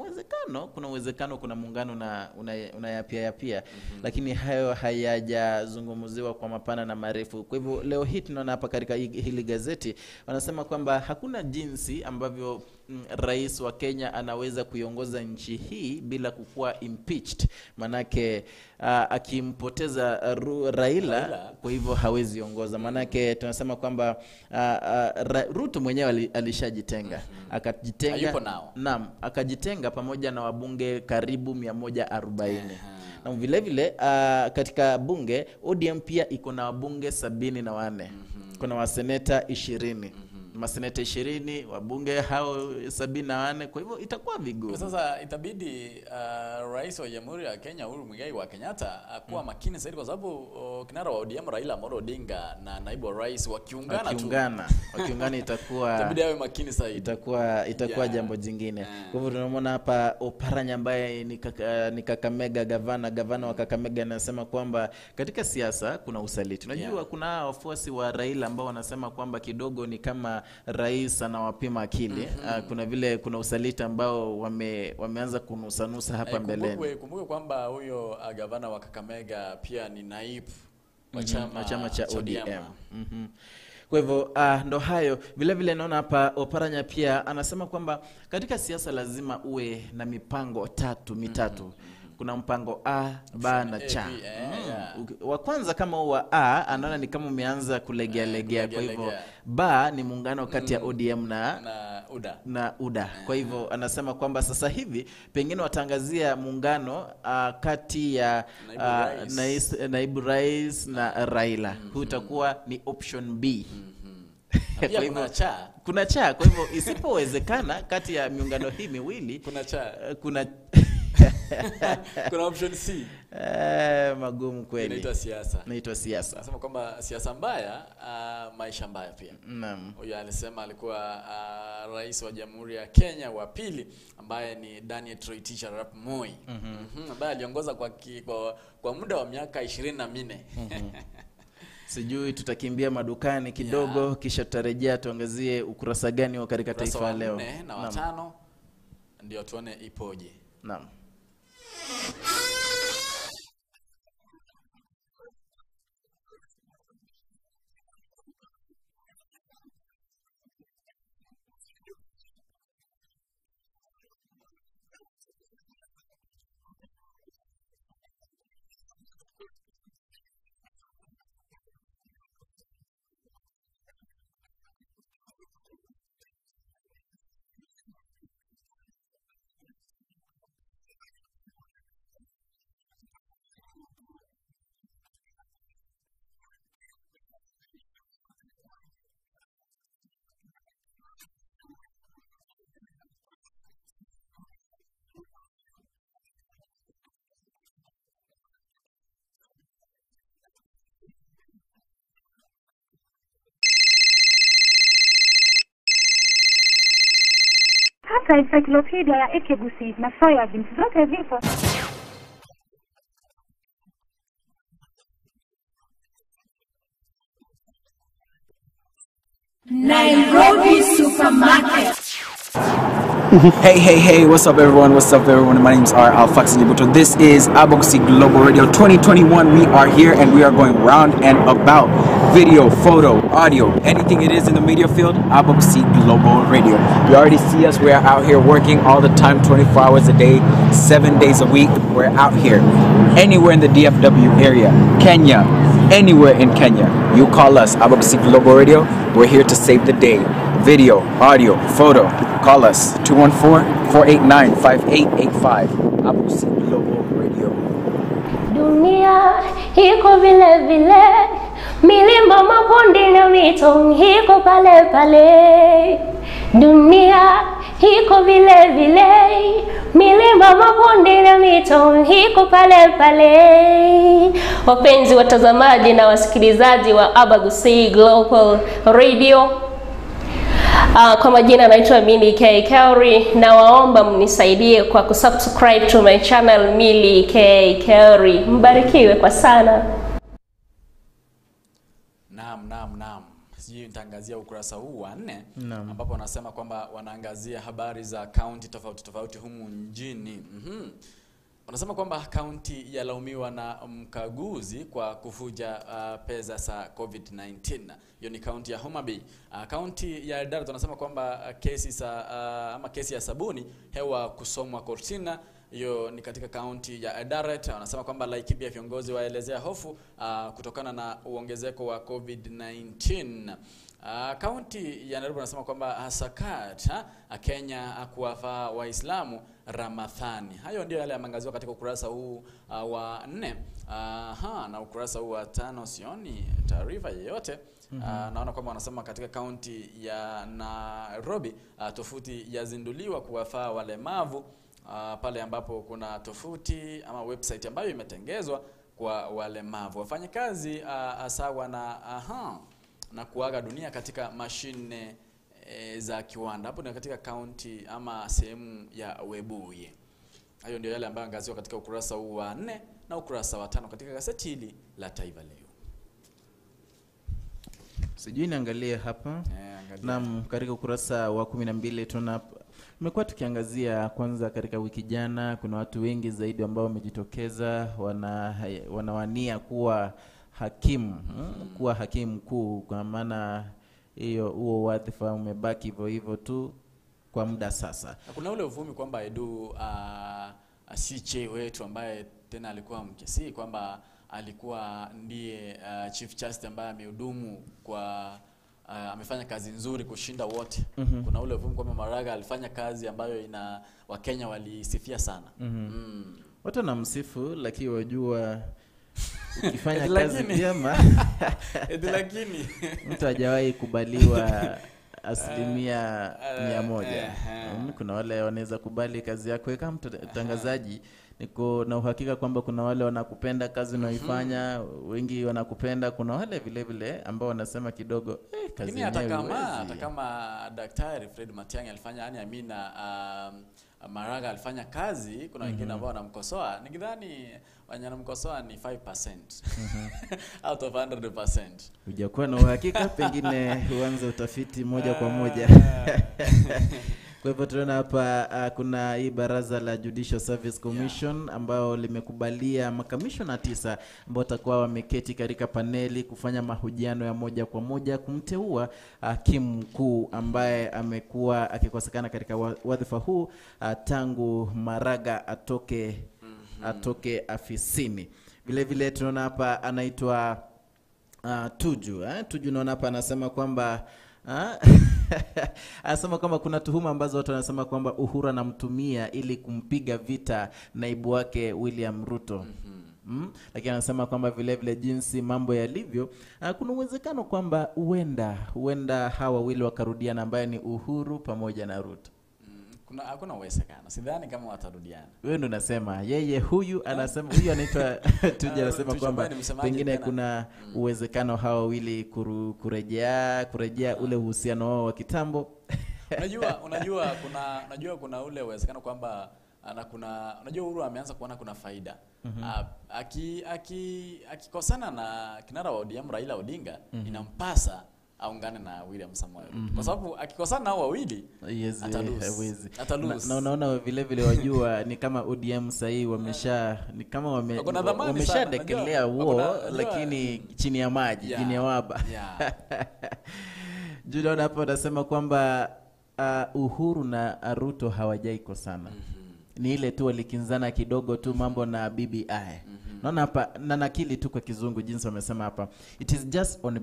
uwezekano kuna muungano na unayapia lakini hayo hayajazungumziwa kwa mapana na marefu. Kwa hivyo leo hii tunaona hapa katika hili gazeti wanasema kwamba hakuna jinsi ambavyo rais wa Kenya anaweza kuiongoza nchi hii bila kukua impeached, manake akimpoteza Raila, kwa hivyo hawezi ongoza. Manake tunasema kwamba Ruto mwenyewe alishajitenga, akajitenga. Naam, akajitenga pamoja na wabunge karibu 140. Na vile vile katika bunge ODM pia iko na wabunge 74. Kuna waseneta 20. Maseneta 20, wabunge hao 74, kwa hivyo itakuwa vigumu. Sasa itabidi rais wa Jamhuri ya Kenya Uhuru Muigai wa Kenyatta kuwa makini zaidi, kwa sababu kinara wa ODM Raila Amolo Odinga na naibu wa rais wakiungana tu. Wakiungana itakuwa itabidi awe makini zaidi. Itakuwa jambo jingine. Kwa hivyo tunamwona hapa Oparanya ambaye ni Kakamega gavana wa Kakamega anasema kwamba katika siasa kuna usaliti. Unajua kuna wafuasi wa Raila ambao wanasema kwamba kidogo ni kama rais anawapima akili. Kuna vile kuna usaliti ambao wameanza kunusanusa hapa mbeleni. Kumbuke kwamba huyo gavana wa Kakamega pia ni naibu wa chama cha ODM. Kwa hivyo ndo hayo. Vile vile naona hapa Oparanya pia anasema kwamba katika siasa lazima uwe na mipango mitatu. Kuna mpango A, B na C. Wa kwanza kama wa A anaona ni kama umeanza kulegea legea, kwa hivyo B ni muungano kati ya ODM na UDA. Na UDA. Kwa hivyo anasema kwamba sasa hivi pengine watangazia muungano kati ya naibu rais na Raila. Huu utakuwa ni option B. Pia kuna cha. Kuna cha, kwa hivyo isipowezekana kati ya miungano hii miwili kuna cha. Kuna kuna option C. Magumu kweli. Inaitwa siasa. Inaitwa siasa. Nasema kwamba siasa mbaya, maisha mbaya pia. Naam. Huyu alisema alikuwa rais wa Jamhuri ya Kenya wa pili ambaye ni Daniel Toroitich arap Moi. Ambaye aliongoza kwa muda wa miaka 24. Sijui tutakimbia madukani kidogo, kisha tutarejea tuangazie ukurasa gani wa katika Taifa Leo. 4 na 5 ndio tuone ipoje. Naam. Hata encyclopedia ya Ekegusi na soya beans zote vipo. Nairobi Supermarket. Hey, hey, hey, what's up everyone? What's up everyone? My name's R. Alfax Njibuto. This is Abagusii Global Radio 2021. We are here and we are going round and about. Video, photo, audio, anything it is in the media field, Abagusii Global Radio. You already see us. We are out here working all the time, 24 hours a day, 7 days a week. We're out here. Anywhere in the DFW area, Kenya, anywhere in Kenya, you call us, Abagusii Global Radio. We're here to save the day. Video, audio, photo. Call us 214-489-5885. Abagusii Global Radio. Dunia iko vile vile, milima mabonde na mito iko pale pale. Dunia iko vile vile, milima mabonde na mito iko pale pale. Wapenzi watazamaji na wasikilizaji wa Abagusii Global Radio, kwa majina naitwa Milly K Kauri, na waomba mnisaidie kwa kusubscribe to my channel Milly K Kauri. Mbarikiwe kwa sana. Naam, naam, naam. Sijui nitaangazia ukurasa huu wa 4 ambapo wanasema kwamba wanaangazia habari za kaunti tofauti tofauti humu nchini. Wanasema kwamba kaunti yalaumiwa na mkaguzi kwa kufuja pesa za COVID-19. Hiyo ni kaunti ya Homa Bay. Kaunti ya Eldoret wanasema kwamba kesi za ama kesi ya sabuni hewa kusomwa kortini. Hiyo ni katika kaunti ya Eldoret. Wanasema kwamba Laikipia viongozi waelezea hofu kutokana na uongezeko wa COVID-19. Kaunti ya Nairobi wanasema kwamba Sakat Kenya kuwafaa Waislamu Ramadhani. Hayo ndio yale yameangaziwa katika ukurasa huu wa 4. Na ukurasa huu wa 5 sioni taarifa yoyote. Naona kwamba wanasema katika kaunti ya Nairobi tofuti yazinduliwa kuwafaa walemavu, pale ambapo kuna tofuti ama website ambayo imetengezwa kwa walemavu. Wafanyakazi sawa na na kuaga dunia katika mashine za kiwanda. Hapo ni katika kaunti ama sehemu ya Webuye. Hayo ndio yale ambayo angaziwa katika ukurasa huu wa 4 na ukurasa wa 5 katika gazeti hili la Taifa Leo. Sijui niangalie hapa. Naam, katika ukurasa wa 12 tumekuwa tukiangazia kwanza katika wiki jana kuna watu wengi zaidi ambao wamejitokeza wanawania kuwa hakimu, kuwa hakimu mkuu, kwa maana hiyo huo wadhifa umebaki hivyo hivyo tu kwa muda sasa. Na kuna ule uvumi kwamba Edu CJ wetu ambaye tena alikuwa Mkisii, kwamba alikuwa ndiye Chief Justice ambaye amehudumu kwa amefanya kazi nzuri kushinda wote. Kuna ule uvumi kwamba Maraga alifanya kazi ambayo ina Wakenya walisifia sana. Watu wanamsifu, lakini wajua ukifanya kazi vyema lakini mtu hajawahi kubaliwa 100%. Kuna wale wanaweza kubali kazi yako kama mtangazaji, niko na uhakika kwamba kuna wale wanakupenda kazi unaoifanya, wengi wanakupenda, kuna wale vile vile ambao wanasema kidogo kazi yenyewe. Hata kama Daktari Fred Matiang'i alifanya, yani Amina Maraga alifanya kazi, kuna wengine ambao wanamkosoa. Nikidhani wenye wanamkosoa ni 5% out of 100%. Hujakuwa na uhakika, pengine uanze utafiti moja kwa moja. Kwa hivyo tunaona hapa kuna hii baraza la Judicial Service Commission ambao limekubalia makamishona 9 ambao watakuwa wameketi katika paneli kufanya mahojiano ya moja kwa moja kumteua hakimu mkuu ambaye amekuwa akikosekana katika wadhifa huu tangu Maraga atoke afisini. Vile vile tunaona hapa anaitwa Tuju. Tuju naona hapa anasema kwamba anasema kwamba kuna tuhuma ambazo watu wanasema kwamba Uhuru anamtumia ili kumpiga vita naibu wake William Ruto. Lakini anasema kwamba vile vile jinsi mambo yalivyo, kuna uwezekano kwamba huenda hawa wawili wakarudiana, ambaye ni Uhuru pamoja na Ruto. Kuna hakuna uwezekano. Sidhani kama watarudiana. Wewe ndio unasema. Yeye huyu anasema, huyu anaitwa Tuju anasema kwamba pengine kuna uwezekano hawa wawili kurejea ule uhusiano wao wa kitambo. Unajua kuna ule uwezekano kwamba unajua Uhuru ameanza kuona kuna faida. Akikosana na kinara wa ODM Raila Odinga, inampasa aungane na William Samoei Ruto. Kwa sababu akikosana nao wawili atalose. Na unaona vile vile wajua ni kama ODM sasa wamesha ni kama wameshadekelea huo, lakini chini ya maji, chini ya waba. Julian hapo anasema kwamba Uhuru na Ruto hawajaikosana. Ni ile tu walikinzana kidogo tu mambo na BBI. Naona hapa na nakili tu kwa kizungu jinsi wamesema hapa. It is just on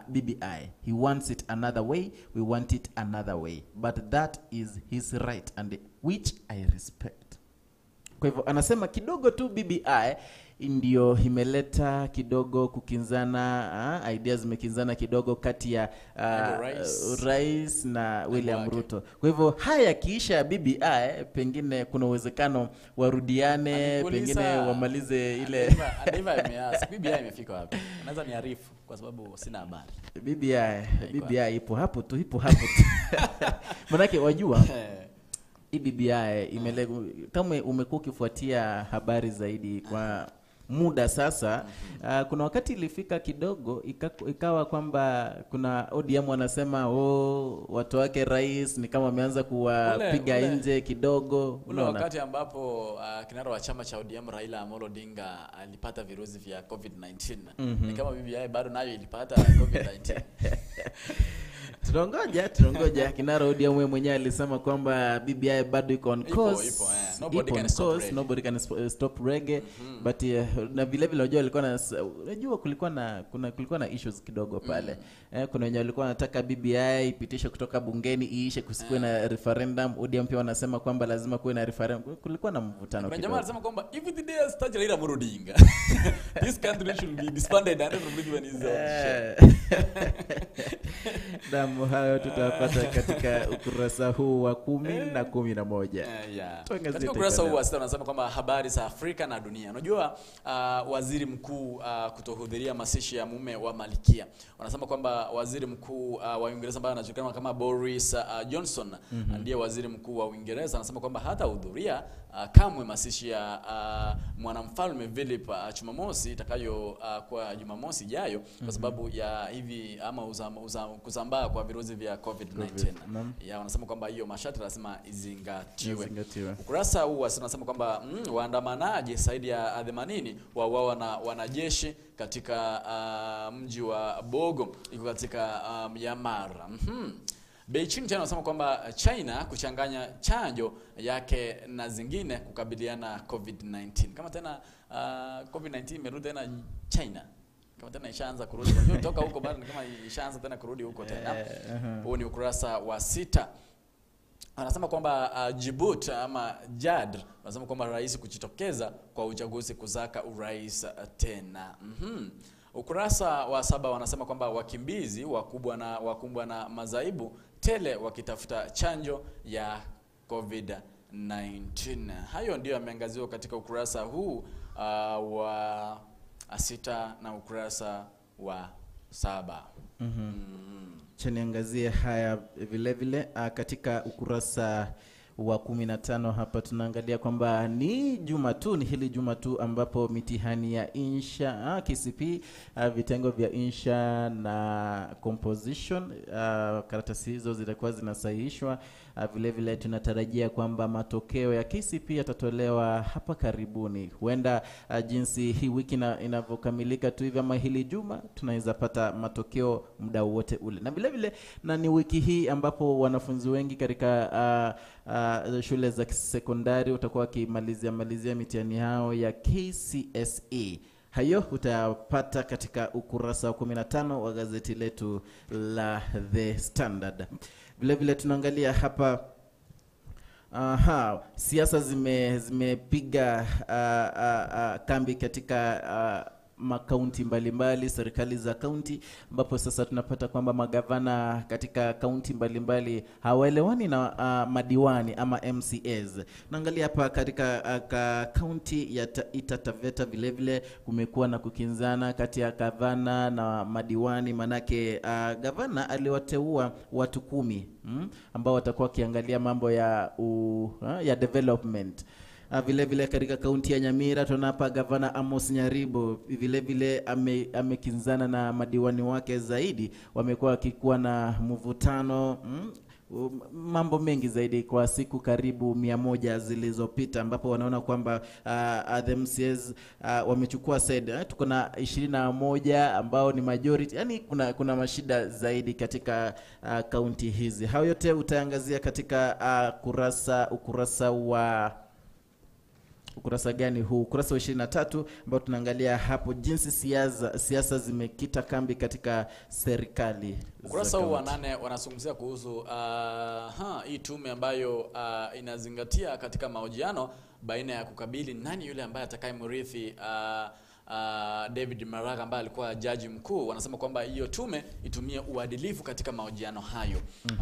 BBI. He wants it another way, we want it another way. But that is his right and which I respect. Kwa hivyo anasema kidogo tu BBI ndio imeleta kidogo kukinzana, ideas zimekinzana kidogo kati ya Rais na William Ruto. Kwa hivyo haya kiisha BBI, pengine kuna uwezekano warudiane, pengine wamalize ile. Andaiva imeanza. BBI imefika wapi? Naweza niarifu kwa sababu sina habari. BBI ipo hapo tu, ipo hapo tu. Manake wajua hii BBI kama umekuwa ukifuatia habari zaidi kwa muda sasa, kuna wakati ilifika kidogo ikawa kwamba kuna ODM wanasema watu wake rais ni kama wameanza kuwapiga nje kidogo. Ule wakati ambapo kinara wa chama cha ODM Raila Amolo Odinga alipata virusi vya COVID-19. Ni kama BBI bado nayo ilipata COVID-19. Tunangoja kinara ODM mwenyewe alisema kwamba BBI bado iko on course. Nobody can stop reggae. But na vile vile unajua alikuwa unajua kulikuwa na issues kidogo pale. Kuna wenye walikuwa wanataka BBI ipitishwe kutoka bungeni iishe, kusikuwe na referendum. ODM pia wanasema kwamba lazima kuwe na referendum. Kulikuwa na mvutano kidogo. Jamaa alisema kwamba if the day starts Raila Amolo Odinga, this country should be disbanded and everybody when is on. Damu hayo tutapata katika ukurasa huu wa 10 na 11. Katika ukurasa huu wa 6 wanasema kwamba habari za Afrika na dunia. Unajua waziri mkuu kutohudhuria mazishi ya mume wa Malkia. Wanasema kwamba waziri mkuu wa Uingereza ambaye anajulikana kama Boris Johnson, ndiye waziri mkuu wa Uingereza, anasema kwamba hatahudhuria kamwe mazishi ya mwanamfalme Philip Jumamosi itakayo kwa Jumamosi ijayo, kwa sababu ya hivi ama kusambaa kwa virusi vya COVID-19. Wanasema kwamba hiyo masharti lazima izingatiwe. Ukurasa huu wanasema kwamba waandamanaji zaidi ya 80 wauawa na wanajeshi katika mji wa Bogo, iko katika Myanmar. Beijing tena wanasema kwamba China kuchanganya chanjo yake na zingine kukabiliana COVID-19. Kama tena COVID-19 imerudi tena China. Kama tena ishaanza kurudi. Unajua kutoka huko bado ni kama ishaanza tena kurudi huko tena. Huu ni ukurasa wa 6. Anasema kwamba Djibouti ama Jad wanasema kwamba rais kujitokeza kwa uchaguzi kuzaka urais tena. Ukurasa wa 7 wanasema kwamba wakimbizi wakumbwa na mazaibu tele wakitafuta chanjo ya COVID-19. Hayo ndio yameangaziwa katika ukurasa huu wa 6 na ukurasa wa 7. Chaniangazie haya vile vile katika ukurasa wa 15 hapa tunaangalia kwamba ni juma tu, ni hili juma tu ambapo mitihani ya insha KCP, vitengo vya insha na composition, karatasi hizo zitakuwa zinasahihishwa. Vile vile tunatarajia kwamba matokeo ya KCP yatatolewa hapa karibuni. Huenda jinsi hii wiki inavyokamilika tu hivi ama hili juma tunaweza pata matokeo muda wote ule. Na vile vile na ni wiki hii ambapo wanafunzi wengi katika shule za sekondari utakuwa wakimalizia mitihani yao ya KCSE. Hayo utapata katika ukurasa wa 15 wa gazeti letu la The Standard. Vile vile tunaangalia hapa siasa zimepiga kambi katika makaunti mbalimbali, serikali za kaunti, ambapo sasa tunapata kwamba magavana katika kaunti mbalimbali hawaelewani na madiwani ama MCAs. Naangalia hapa katika kaunti ya Taita Taveta vile vile kumekuwa na kukinzana kati ya gavana na madiwani, manake gavana aliwateua watu 10 ambao watakuwa wakiangalia mambo ya ya development. Vile vile katika kaunti ya Nyamira tunapa gavana Amos Nyaribo vile vile amekinzana na madiwani wake zaidi, wamekuwa wakikuwa na mvutano mambo mengi zaidi kwa siku karibu 100 zilizopita, ambapo wanaona kwamba the MCAs wamechukua said tuko na 21 ambao ni majority, yani kuna mashida zaidi katika kaunti hizi. Hayo yote utaangazia katika ukurasa gani huu? Ukurasa wa 23 ambao tunaangalia hapo jinsi siasa zimekita kambi katika serikali. Ukurasa huu wa 8 wanazungumzia kuhusu hii tume ambayo inazingatia katika mahojiano baina ya kukabili nani yule ambaye atakayemrithi David Maraga ambaye alikuwa jaji mkuu. Wanasema kwamba hiyo tume itumie uadilifu katika mahojiano hayo.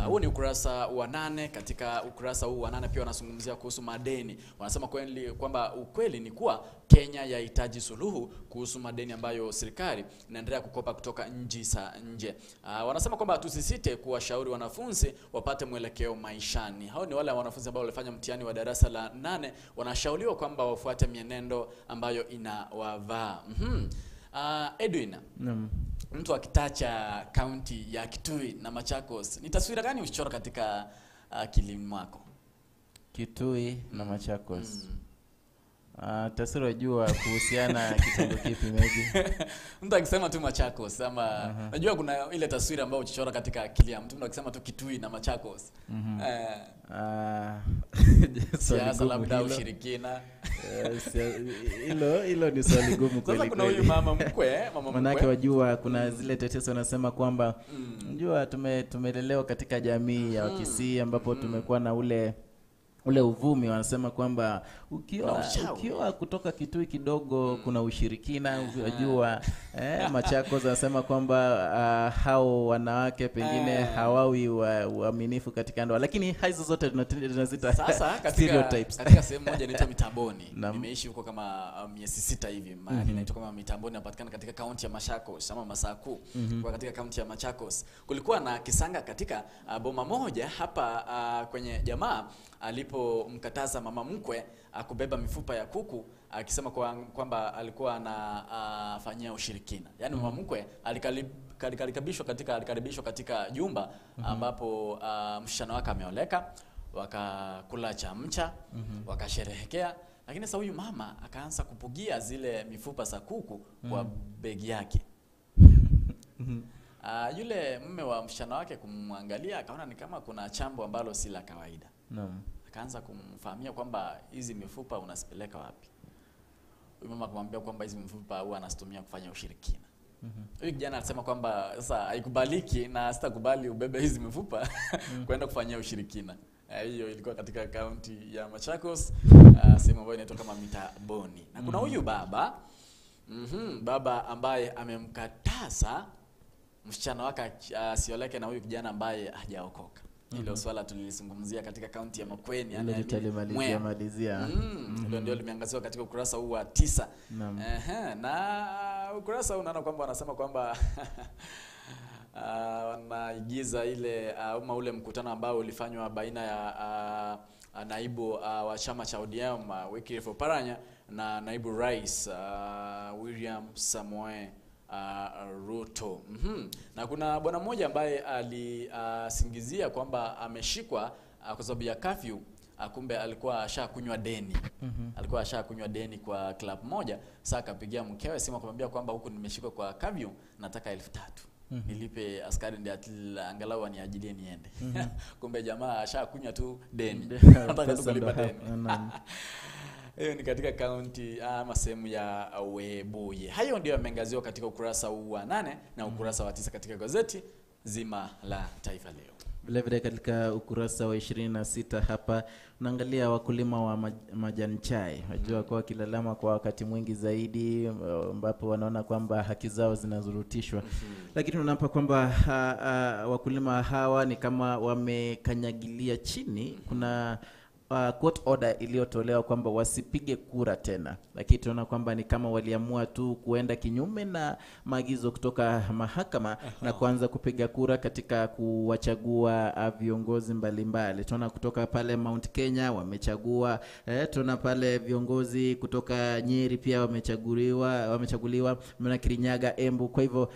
Huu ni ukurasa wa 8. Katika ukurasa huu wa 8 pia wanazungumzia kuhusu madeni. Wanasema kweli kwamba ukweli ni kuwa Kenya yahitaji suluhu kuhusu madeni ambayo serikali inaendelea kukopa kutoka nchi za nje. Wanasema kwamba tusisite kuwashauri wanafunzi wapate mwelekeo maishani. Hao ni wale wanafunzi ambao walifanya mtihani wa darasa la 8, wanashauriwa kwamba wafuate mienendo ambayo inawavaa. Edwin, mtu akitacha kaunti ya Kitui na Machakos, ni taswira gani usichora katika akili mwako? Kitui na Machakos. Taswira jua kuhusiana kitengo kipi maybe? Mtu akisema tu Machakos ama najua kuna ile taswira ambayo uchichora katika akili ya mtu, mtu akisema tu Kitui na Machakos. Siasa labda ushirikina. Hilo ni swali gumu kweli. Sasa kuna huyu mama mkwe, mama mkwe. Manake wajua kuna zile tetesi wanasema kwamba unajua tumelelewa katika jamii ya Wakisii ambapo tumekuwa na ule uvumi, wanasema kwamba ukiwa kutoka Kitui kidogo kuna ushirikina, unajua. Machakos wanasema kwamba hao wanawake pengine hawawi waaminifu katika ndoa, lakini hizo zote tunazita sasa katika stereotypes. Katika sehemu moja inaitwa Mitamboni. Nimeishi huko kama miezi 6 hivi. Mahali inaitwa kama Mitamboni, inapatikana katika kaunti ya Machakos ama Masaku. Kwa katika kaunti ya Machakos kulikuwa na kisanga katika boma moja hapa kwenye jamaa alipomkataza mama mkwe kubeba mifupa ya kuku, akisema kwamba alikuwa anafanyia ushirikina. Yaani mama mkwe alikaribishwa katika jumba ambapo msichana wake ameoleka, wakakula chamcha, wakasherehekea. Lakini sasa huyu mama akaanza kupugia zile mifupa za kuku kwa begi yake. Yule mume wa msichana wake kumwangalia akaona ni kama kuna chambo ambalo si la kawaida. Naam. Akaanza kumfahamia kwamba hizi mifupa unazipeleka wapi. Huyu mama akamwambia kwamba hizi mifupa huwa anazitumia kufanya ushirikina. Huyu kijana alisema kwamba sasa haikubaliki na sitakubali ubebe hizi mifupa kwenda kufanyia ushirikina. Hiyo ilikuwa katika kaunti ya Machakos, sehemu ambayo inaitwa kama Mitaboni. Na kuna huyu baba baba ambaye amemkataza msichana wake asioleke na huyu kijana ambaye hajaokoka. Hilo swala tulilizungumzia katika kaunti ya Makueni, Hilo tutalimalizia malizia. Hilo ndio limeangaziwa katika ukurasa huu wa 9. Naam. Na ukurasa huu unaona kwamba wanasema kwamba wanaigiza ile ama ule mkutano ambao ulifanywa baina ya naibu wa chama cha ODM Wycliffe Oparanya na naibu rais William Samoei Ruto. Na kuna bwana mmoja ambaye alisingizia kwamba ameshikwa kwa sababu ya curfew, kumbe alikuwa ashakunywa deni. Alikuwa ashakunywa deni kwa club moja. Sasa akapigia mkewe simu akamwambia kwamba huku nimeshikwa kwa curfew, nataka 3,000. Nilipe askari ndiye angalau aniajilie niende. Kumbe jamaa ashakunywa tu deni. Anataka tu kulipa deni. Hiyo ni katika kaunti ama sehemu ya Webuye. Hayo ndio yameangaziwa katika ukurasa huu wa 8 na ukurasa wa 9 katika gazeti zima la Taifa Leo. Vile vile katika ukurasa wa 26 hapa unaangalia wakulima wa majani chai. Wajua kwa kilalama kwa wakati mwingi zaidi ambapo wanaona kwamba haki zao zinazurutishwa. Lakini unaona kwamba wakulima hawa ni kama wamekanyagilia chini. Kuna court order iliyotolewa kwamba wasipige kura tena, lakini tunaona kwamba ni kama waliamua tu kuenda kinyume na maagizo kutoka mahakama na kuanza kupiga kura katika kuwachagua viongozi mbalimbali. Tunaona kutoka pale Mount Kenya wamechagua, tunaona pale viongozi kutoka Nyeri pia wamechaguliwa, mna Kirinyaga, Embu. Kwa hivyo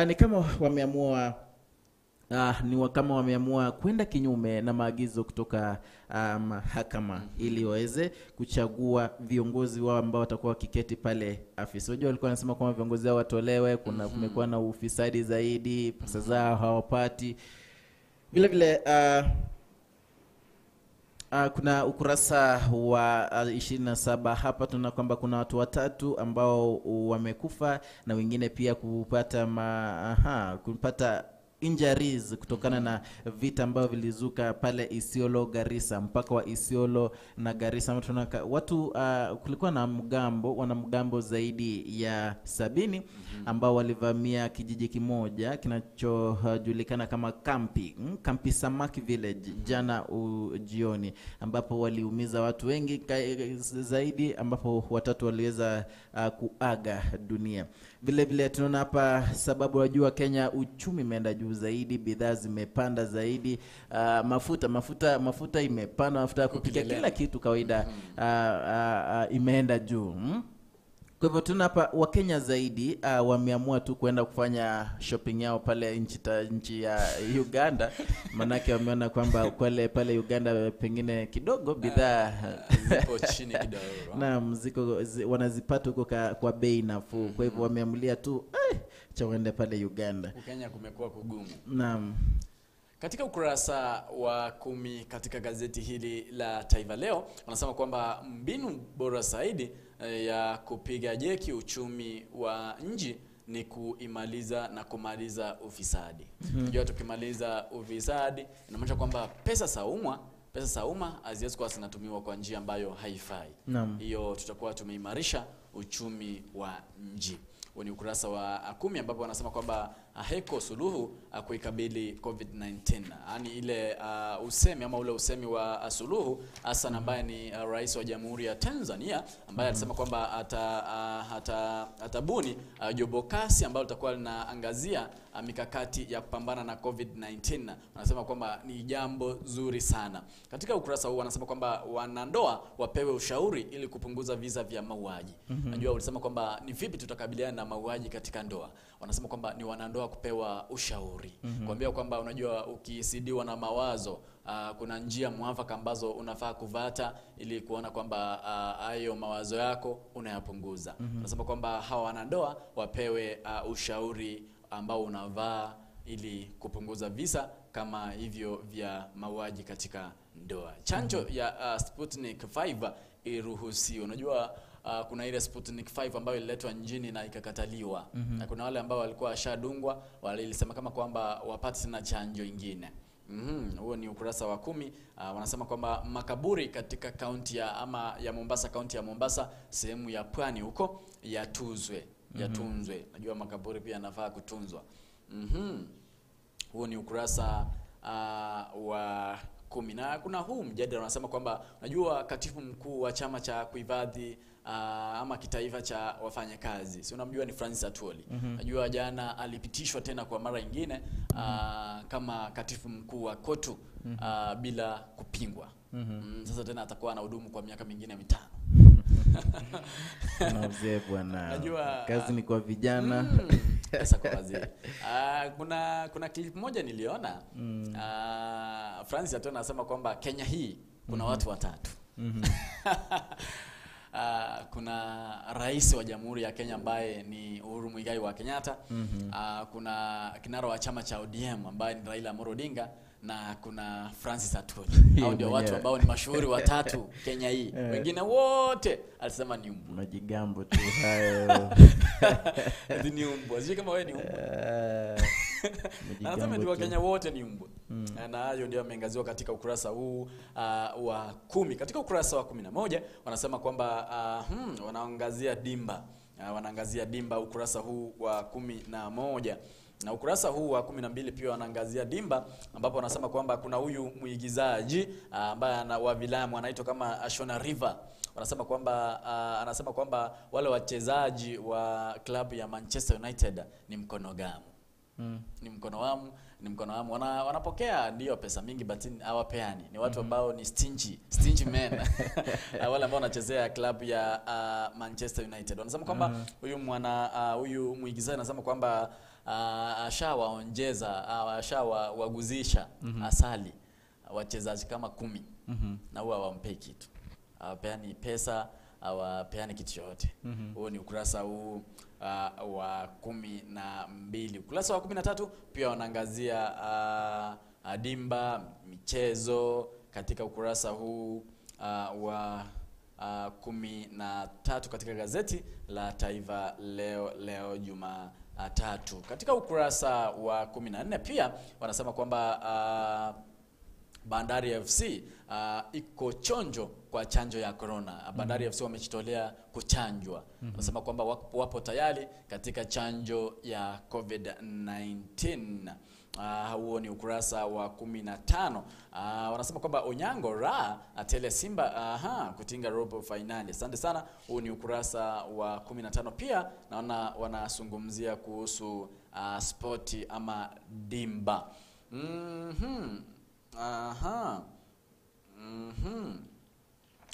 ni kama wameamua kama wameamua kwenda kinyume na maagizo kutoka mahakama ili waweze kuchagua viongozi wao ambao watakuwa wakiketi pale afisi. Unajua walikuwa wanasema kwamba viongozi hao watolewe, kuna kumekuwa na ufisadi zaidi, pesa zao hawapati. Vile vile kuna ukurasa wa 27 hapa tunaona kwamba kuna watu watatu ambao wamekufa na wengine pia kupata kupata injuries kutokana na vita ambavyo vilizuka pale Isiolo Garissa, mpaka wa Isiolo na Garissa. Tunaona watu kulikuwa na wanamgambo zaidi ya 70 ambao walivamia kijiji kimoja kinachojulikana kama Kampi Samaki Village jana jioni, ambapo waliumiza watu wengi zaidi, ambapo watatu waliweza kuaga dunia. Vile vile tunaona hapa sababu wajua Kenya uchumi imeenda juu zaidi, bidhaa zimepanda zaidi, mafuta imepanda, mafuta ya kupikia, kila kitu kawaida imeenda juu. Kwa hivyo tuna hapa Wakenya zaidi wameamua tu kwenda kufanya shopping yao pale nchi ya Uganda, manake wameona kwamba pale Uganda pengine kidogo bidhaa zipo chini kidogo. Naam, ziko wanazipata huko kwa bei nafuu. Kwa hivyo wameamulia tu cha waende pale Uganda. Kenya kumekuwa kugumu. Naam. Katika ukurasa wa 10 katika gazeti hili la Taifa Leo wanasema kwamba mbinu bora zaidi ya kupiga jeki uchumi wa nchi ni kuimaliza na kumaliza ufisadi. Unajua tukimaliza ufisadi inamaanisha kwamba pesa za umma haziwezi kuwa zinatumiwa kwa njia ambayo haifai. Hiyo tutakuwa tumeimarisha uchumi wa nchi. Ni ukurasa wa 10 ambapo wanasema kwamba heko suluhu kuikabili COVID-19. Yaani ile usemi ama ule usemi wa Suluhu Hassan ambaye ni rais wa Jamhuri ya Tanzania ambaye alisema kwamba atabuni jopo kasi ambalo litakuwa linaangazia mikakati ya kupambana na COVID-19. Wanasema kwamba ni jambo zuri sana. Katika ukurasa huu wanasema kwamba wanandoa wapewe ushauri ili kupunguza visa vya mauaji. Najua ulisema kwamba ni vipi tutakabiliana na mauaji katika ndoa. Wanasema kwamba ni wanandoa kupewa ushauri. Kuambia kwamba unajua ukisidiwa na mawazo kuna njia mwafaka ambazo unafaa kuvata ili kuona kwamba hayo mawazo yako unayapunguza. Wanasema kwamba hawa wanandoa wapewe ushauri ambao unavaa ili kupunguza visa kama hivyo vya mauaji katika ndoa. Chanjo ya Sputnik 5 iruhusiwe. Unajua kuna ile Sputnik 5 ambayo ililetwa nchini na ikakataliwa. Na kuna wale ambao walikuwa washadungwa walisema kama kwamba wapate na chanjo ingine. Huo ni ukurasa wa 10. Wanasema kwamba makaburi katika kaunti ya ama ya Mombasa, kaunti ya Mombasa, sehemu ya pwani huko yatuzwe, yatunzwe. Najua makaburi pia yanafaa kutunzwa. Huo ni ukurasa wa 10. Na kuna huu mjadala wanasema kwamba unajua katibu mkuu wa chama cha kuhifadhi ama kitaifa cha wafanyakazi, si unamjua ni Francis Atwoli. Najua jana alipitishwa tena kwa mara nyingine kama katibu mkuu wa KOTU bila kupingwa. Sasa tena atakuwa anahudumu kwa miaka mingine 5. Na mzee bwana. Najua, kazi ni kwa vijana. Pesa kwa wazee. Kuna clip moja niliona. Francis Atwoli anasema kwamba Kenya hii kuna watu watatu. Kuna rais wa Jamhuri ya Kenya ambaye ni Uhuru Muigai wa Kenyatta. Kuna kinara wa chama cha ODM ambaye ni Raila Amolo Odinga, na kuna Francis Atwoli. Hao ndio watu ambao ni mashuhuri watatu Kenya hii. Wengine wote alisema ni umbwa. Majigambo tu hayo. Ni umbwa. Sijui kama wewe ni umbwa. Anasema ndio Wakenya wote ni umbwa. Na hayo ndio yameangaziwa katika ukurasa huu wa 10. Katika ukurasa wa 11 wanasema kwamba wanaangazia dimba. Wanaangazia dimba ukurasa huu wa 11. Na ukurasa huu wa 12 pia wanaangazia dimba, ambapo wanasema kwamba kuna huyu muigizaji ambaye wa filamu anaitwa kama Shona River. Wanasema kwamba anasema kwamba wale wachezaji wa klabu ya Manchester United ni mkono gamu. Ni mkono wamu, ni mkono wamu. Wanapokea ndio pesa mingi but hawapeani. Ni watu ambao ni stingy men. Wale ambao wanachezea klabu ya Manchester United. Wanasema kwamba huyu huyu muigizaji anasema kwamba ashawaonjeza, ashawaguzisha asali wachezaji kama 10. Na huwa hawampei kitu. Hawapeani pesa, hawapeani kitu chochote. Huo ni ukurasa huu wa 12. Ukurasa wa 13 pia wanaangazia dimba michezo katika ukurasa huu wa 13 katika gazeti la Taifa Leo leo Jumatatu. Katika ukurasa wa 14 pia wanasema kwamba Bandari FC iko chonjo kwa chanjo ya corona. Bandari FC wamejitolea kuchanjwa. Wanasema kwamba wapo tayari katika chanjo ya COVID-19. Huo ni ukurasa wa 15. Wanasema kwamba Onyango Ra atele Simba kutinga robo finali. Asante sana. Huo ni ukurasa wa 15. Pia naona wanazungumzia kuhusu spoti ama dimba.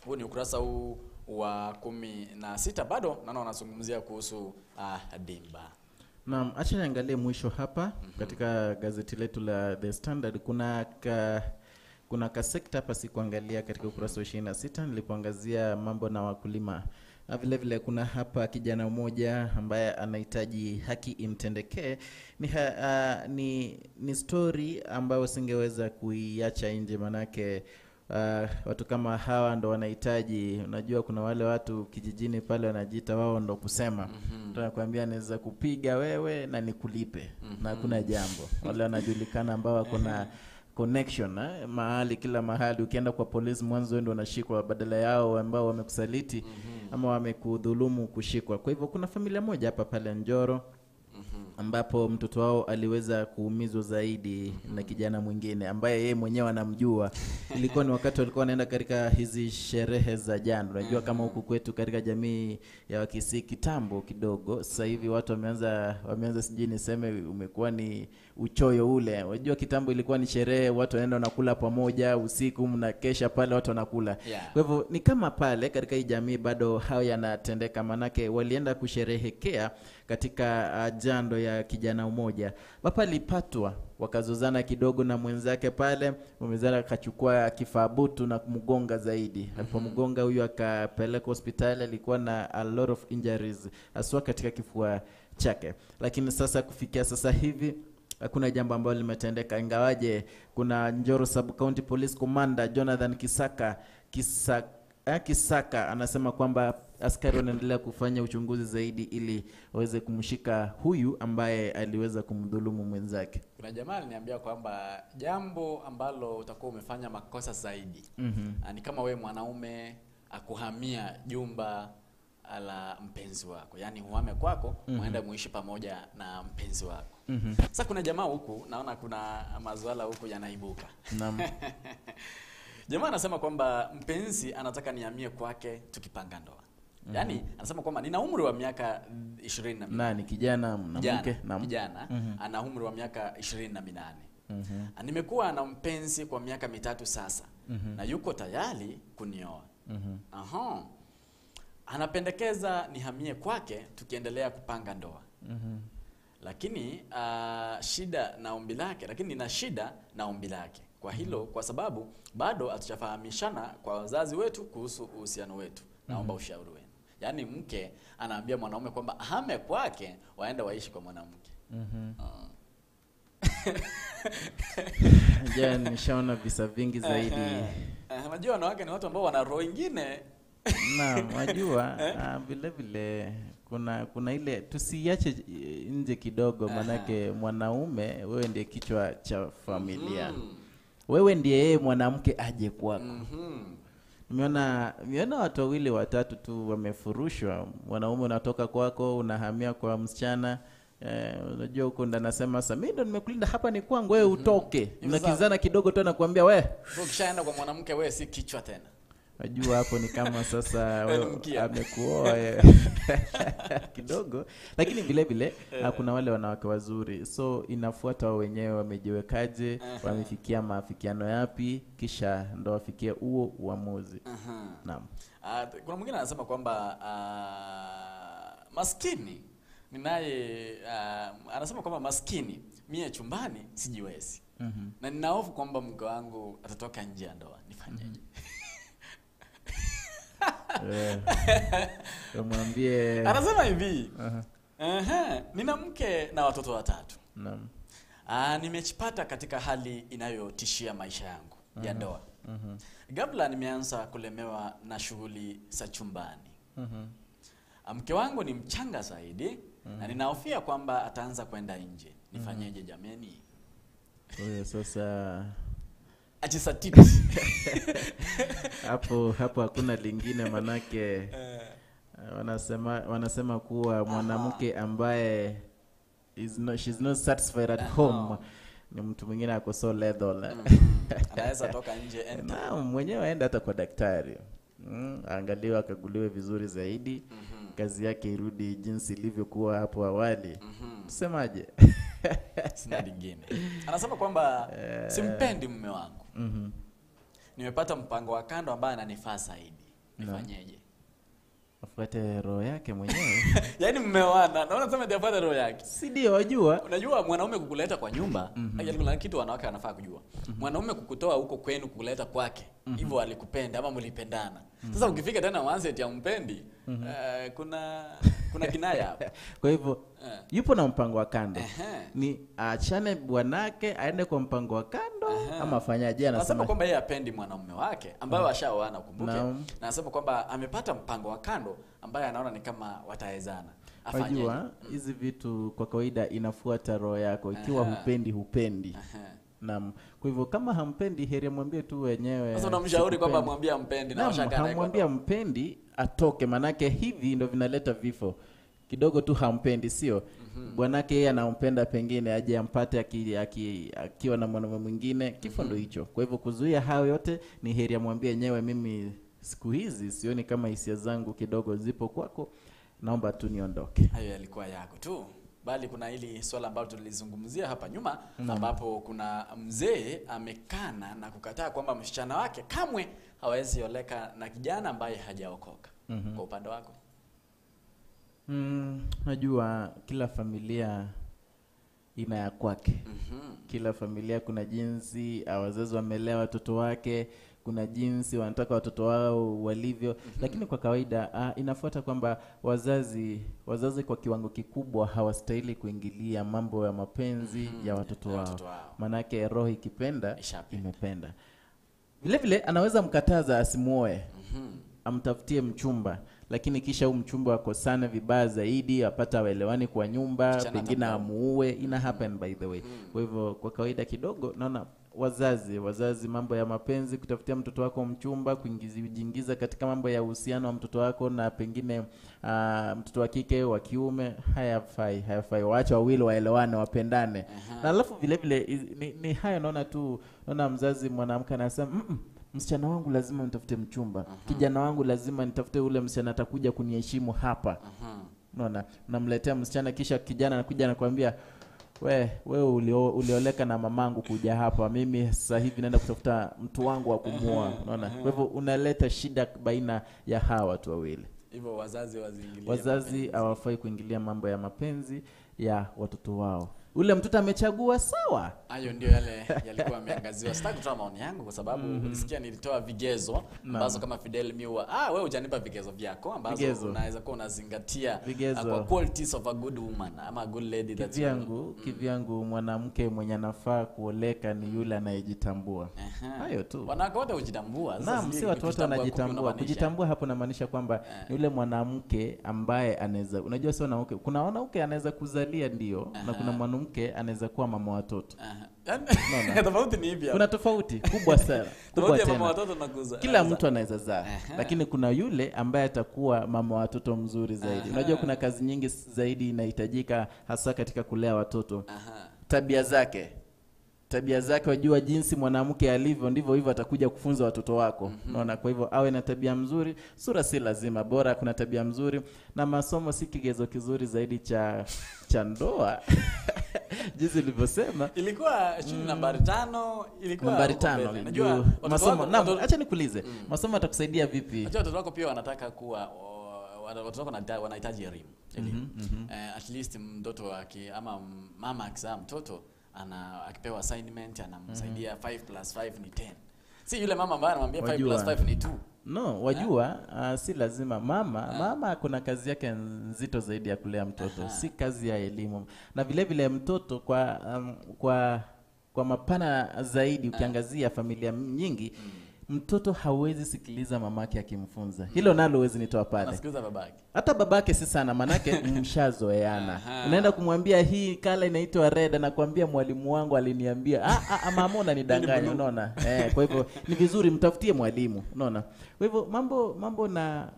Huu ni ukurasa huu wa 16 bado naona wanazungumzia kuhusu dimba. Naam, acha niangalie mwisho hapa katika gazeti letu la The Standard. Kuna kasekta hapa sikuangalia katika ukurasa wa 26 nilipoangazia mambo na wakulima. Na vile vile kuna hapa kijana mmoja ambaye anahitaji haki imtendekee. Ni story ambayo singeweza kuiacha nje, manake watu kama hawa ndo wanahitaji. Unajua kuna wale watu kijijini pale wanajiita wao ndo kusema. Tunakwambia naweza kupiga wewe na nikulipe. Na hakuna jambo. Wale wanajulikana ambao wako na connection mahali, kila mahali ukienda kwa polisi mwanzo ndio unashikwa badala yao ambao wamekusaliti ama wamekudhulumu kushikwa. Kwa hivyo kuna familia moja hapa pale Njoro ambapo mtoto wao aliweza kuumizwa zaidi na kijana mwingine ambaye yeye mwenyewe anamjua. Ilikuwa ni wakati walikuwa wanaenda katika hizi sherehe za jana. Unajua kama huku kwetu katika jamii ya Wakisii kitambo kidogo, sasa hivi watu wameanza sijui niseme umekuwa ni uchoyo ule. Unajua kitambo ilikuwa ni sherehe, watu wanaenda wanakula pamoja usiku, mnakesha pale watu wanakula. Kwa hivyo ni kama pale katika hii jamii bado hayo yanatendeka, manake walienda kusherehekea katika jando ya kijana mmoja. Baba alipatwa, wakazozana kidogo na mwenzake pale, mwenzake akachukua kifabutu na kumgonga zaidi. Alipomgonga huyu akapelekwa hospitali, alikuwa na a lot of injuries haswa katika kifua chake. Lakini sasa kufikia sasa hivi Hakuna jambo ambalo limetendeka, ingawaje kuna Njoro Sub County Police Commander Jonathan Kisaka anasema kwamba askari wanaendelea kufanya uchunguzi zaidi ili waweze kumshika huyu ambaye aliweza kumdhulumu mwenzake. Kuna jamaa aliniambia kwamba jambo ambalo utakuwa umefanya makosa zaidi ni kama we mwanaume akuhamia jumba la mpenzi wako, yaani uhame kwako muende muishi pamoja na mpenzi wako. Sasa kuna jamaa huku naona kuna mazuala huku yanaibuka. Naam. Jamaa anasema kwamba mpenzi anataka nihamie kwake tukipanga ndoa. Yaani anasema kwamba nina umri wa miaka 28. Nani, kijana mwanamke? Naam. Kijana ana umri wa miaka 28. Nimekuwa na mpenzi kwa miaka 3 sasa na yuko tayari kunioa. Aha. Anapendekeza nihamie kwake tukiendelea kupanga ndoa. Lakini shida na ombi lake, lakini nina shida na ombi lake kwa hilo, kwa sababu bado hatujafahamishana kwa wazazi wetu kuhusu uhusiano wetu. Naomba ushauri wenu. Yaani mke anaambia mwanaume kwamba ahame kwake waende waishi kwa mwanamke. Je, nishaona visa vingi zaidi. Unajua wanawake ni watu ambao wana roho nyingine. Naam, wajua vile vile kuna ile tusiache nje kidogo, manake mwanaume wewe ndiye kichwa cha familia. Wewe ndiye yeye mwanamke aje kwako. Nimeona watu wawili watatu tu wamefurushwa. Mwanaume unatoka kwako unahamia kwa msichana. Unajua huko ndo anasema sasa mimi ndo nimekulinda hapa ni kwangu, wewe utoke. Mnakizana kidogo tu anakuambia wewe. Ukishaenda kwa mwanamke wewe si kichwa tena. Unajua hapo ni kama sasa amekuoa kidogo. Lakini vile vile kuna wale wanawake wazuri, so inafuata wao wenyewe wamejiwekaje, wamefikia maafikiano yapi, kisha ndo wafikie huo uamuzi. Naam. Kuna mwingine anasema kwamba maskini ninaye, anasema kwamba maskini mie chumbani sijiwezi. Na nina hofu kwamba mke wangu atatoka nje ya ndoa, nifanyeje? Mwambie. Anasema hivi. Nina mke na watoto watatu. Naam. Nimejipata katika hali inayotishia maisha yangu ya ndoa. Ghafla nimeanza kulemewa na shughuli za chumbani. Mke wangu ni mchanga zaidi na ninahofia kwamba ataanza kwenda nje. Nifanyeje jameni? Wewe sasa ajisatiti. Hapo hakuna lingine, manake wanasema kuwa mwanamke ambaye she's not satisfied at home ni mtu mwingine ako so lethal. Anaweza toka nje na mwenyewe aende hata kwa daktari. Angaliwe akaguliwe vizuri zaidi. Kazi yake irudi jinsi ilivyokuwa hapo awali. Tusemaje? Sina lingine. Anasema kwamba simpendi mume wangu. Nimepata mpango wa kando ambaye ananifaa zaidi. Nifanyeje? Afuate roho yake mwenyewe. Yaani mmeoana, naona sema ndiye afuate roho yake. Si ndio wajua? Unajua mwanaume kukuleta kwa nyumba, yaani kuna kitu wanawake wanafaa kujua. Mwanaume kukutoa huko kwenu kukuleta kwake, hivyo alikupenda ama mlipendana. Sasa ukifika tena uanze eti ampendi, kuna kinaya hapo. Kwa hivyo yupo na mpango wa kando. Ni aachane bwanake aende kwa mpango wa kando ama afanyaje? Anasema kwamba yeye hapendi mwanaume wake ambaye washaoana, ukumbuke. Na anasema kwamba amepata mpango wa kando ambaye anaona ni kama wataezana. Afanyaje? Unajua hizi vitu kwa kawaida inafuata roho yako. Ikiwa hupendi hupendi. Naam. Kwa hivyo kama hampendi heri mwambie tu wenyewe. Sasa unamshauri kwamba mwambie hampendi na washaka naye. Mwambie hampendi atoke, manake hivi ndio vinaleta vifo. Kidogo tu hampendi, sio? Bwanake yeye anampenda, pengine aje ampate akiwa na mwanamume mwingine, kifo ndio hicho. Kwa hivyo kuzuia hayo yote ni heri amwambie yenyewe, mimi siku hizi sioni kama hisia zangu kidogo zipo kwako, naomba tu niondoke. Hayo yalikuwa yako tu. Bali kuna hili swala ambalo tulizungumzia hapa nyuma, ambapo kuna mzee amekana na kukataa kwamba msichana wake kamwe hawezi oleka na kijana ambaye hajaokoka. Kwa upande wako? Najua kila familia ina ya kwake. Kila familia kuna jinsi wazazi wamelea watoto wake, kuna jinsi wanataka watoto wao walivyo. Lakini kwa kawaida inafuata kwamba wazazi kwa kiwango kikubwa hawastahili kuingilia mambo ya mapenzi ya watoto wao. Manake roho ikipenda imependa. Vile vile anaweza mkataza asimuoe, amtafutie mchumba, lakini kisha huyu mchumba akosane vibaya zaidi, apata waelewani kwa nyumba, pengine amuue. Ina happen by the way. Kwa hivyo kwa kawaida kidogo naona wazazi mambo ya mapenzi, kutafutia mtoto wako mchumba, kuingiza katika mambo ya uhusiano wa mtoto wako na pengine mtoto wa kike wa kiume, hayafai. Waache wawili waelewane, wapendane. Na alafu vile vile ni hayo naona tu, naona mzazi mwanamke anasema msichana wangu lazima nitafute mchumba, kijana wangu lazima nitafute ule msichana atakuja kuniheshimu hapa. Unaona, namletea msichana kisha kijana anakuja anakuambia wewe ulioleka na mamangu kuja hapa, mimi sasa hivi naenda kutafuta mtu wangu wa kumuoa. Unaona, kwa hivyo unaleta shida baina ya hawa watu wawili. Hivyo wazazi waziingilie. Wazazi hawafai kuingilia mambo ya mapenzi ya watoto wao. Ule mtoto amechagua, sawa. Hayo ndio yale yalikuwa yameangaziwa. Sitaki kutoa maoni yangu kwa sababu ulisikia nilitoa vigezo ambazo kama Fidel Miwa, wewe hujanipa vigezo vyako ambazo unaweza kuwa unazingatia kwa qualities of a good woman ama a good lady. That kivyangu mwanamke mwenye anafaa kuoleka ni yule anayejitambua. Hayo tu. Wanawake wote hujitambua. Naam, si watu wote wanajitambua. Kujitambua hapo inamaanisha kwamba ni yule mwanamke ambaye anaweza, unajua sio wanawake, kuna wanawake anaweza kuzalia ndio, na kuna mwanamke anaweza kuwa mama watoto. Tofauti ni ipi hapo? Kuna tofauti kubwa sana. Tofauti ya mama watoto na kuzaa. Kila mtu anaweza zaa, lakini kuna yule ambaye atakuwa mama watoto mzuri zaidi. Unajua kuna kazi nyingi zaidi inahitajika hasa katika kulea watoto. Tabia zake, wajua jinsi mwanamke alivyo ndivyo hivyo atakuja kufunza watoto wako. Unaona, kwa hivyo awe na tabia mzuri, sura si lazima, bora kuna tabia mzuri, na masomo si kigezo kizuri zaidi cha ndoa. Jinsi nilivyosema ilikuwa shule nambari 5, ilikuwa nambari 5. Unajua masomo, naam, acha nikuulize, masomo atakusaidia vipi? Unajua watoto wako pia wanataka kuwa, watoto wako wanahitaji elimu. At least mtoto wake ama mama akizaa mtoto akipewa assignment anamsaidia 5 + 5 ni 10. Si yule mama ambaye anamwambia 5 + 5 ni 2. No, wajua si lazima mama kuna kazi yake nzito zaidi ya kulea mtoto, si kazi ya elimu. Na vile vile mtoto kwa mapana zaidi ukiangazia familia nyingi, mtoto hawezi sikiliza mamake akimfunza. Hilo nalo huwezi nitoa pale. Anasikiliza babake. Hata babake si sana, manake mshazoeana. Unaenda kumwambia hii kala inaitwa red, anakuambia mwalimu wangu aliniambia. Mama unanidanganya, unaona? Kwa hivyo ni vizuri mtafutie mwalimu, unaona? Kwa hivyo mambo na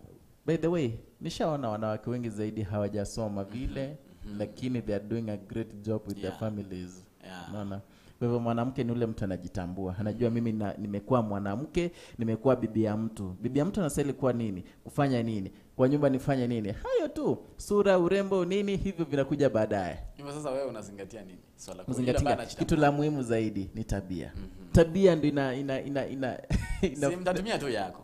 by the way, nishaona wanawake wengi zaidi hawajasoma vile, lakini they are doing a great job with their families. Unaona? Kwa hivyo mwanamke ni ule mtu anajitambua. Anajua mimi nimekuwa mwanamke, nimekuwa bibi ya mtu. Bibi ya mtu anastahili kuwa nini? Kufanya nini? Kwa nyumba nifanye nini? Hayo tu. Sura, urembo, nini hivyo vinakuja baadaye. Hivyo sasa wewe unazingatia nini? Swala kuu. Kitu la muhimu zaidi ni tabia. Tabia ndio ina si mtatumia tu yako.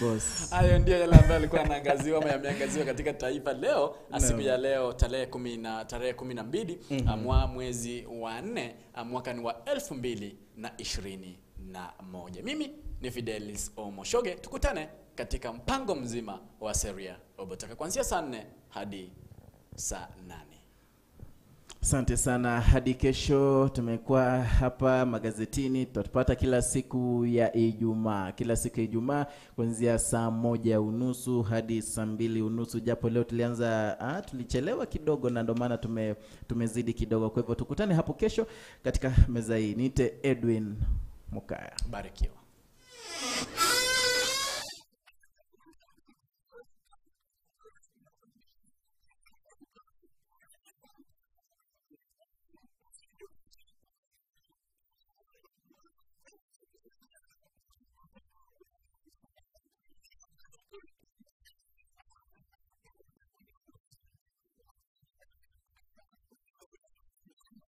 Boss. Hayo ndio yale ambayo alikuwa anaangaziwa ama yameangaziwa katika Taifa Leo siku ya leo tarehe 12 mwezi wa 4 mwaka ni wa 2021. Mimi ni Fidelis Omoshoge, tukutane katika mpango mzima wa Seria Obotaka kuanzia saa 4 hadi saa 8. Asante sana, hadi kesho. Tumekuwa hapa magazetini, tutapata kila siku ya Ijumaa. Kila siku ya Ijumaa kuanzia saa 1:30 hadi saa 2:30, japo leo tulianza tulichelewa kidogo na ndio maana tumezidi kidogo. Kwa hivyo tukutane hapo kesho katika meza hii. Niite Edwin Mukaya. Barikiwa.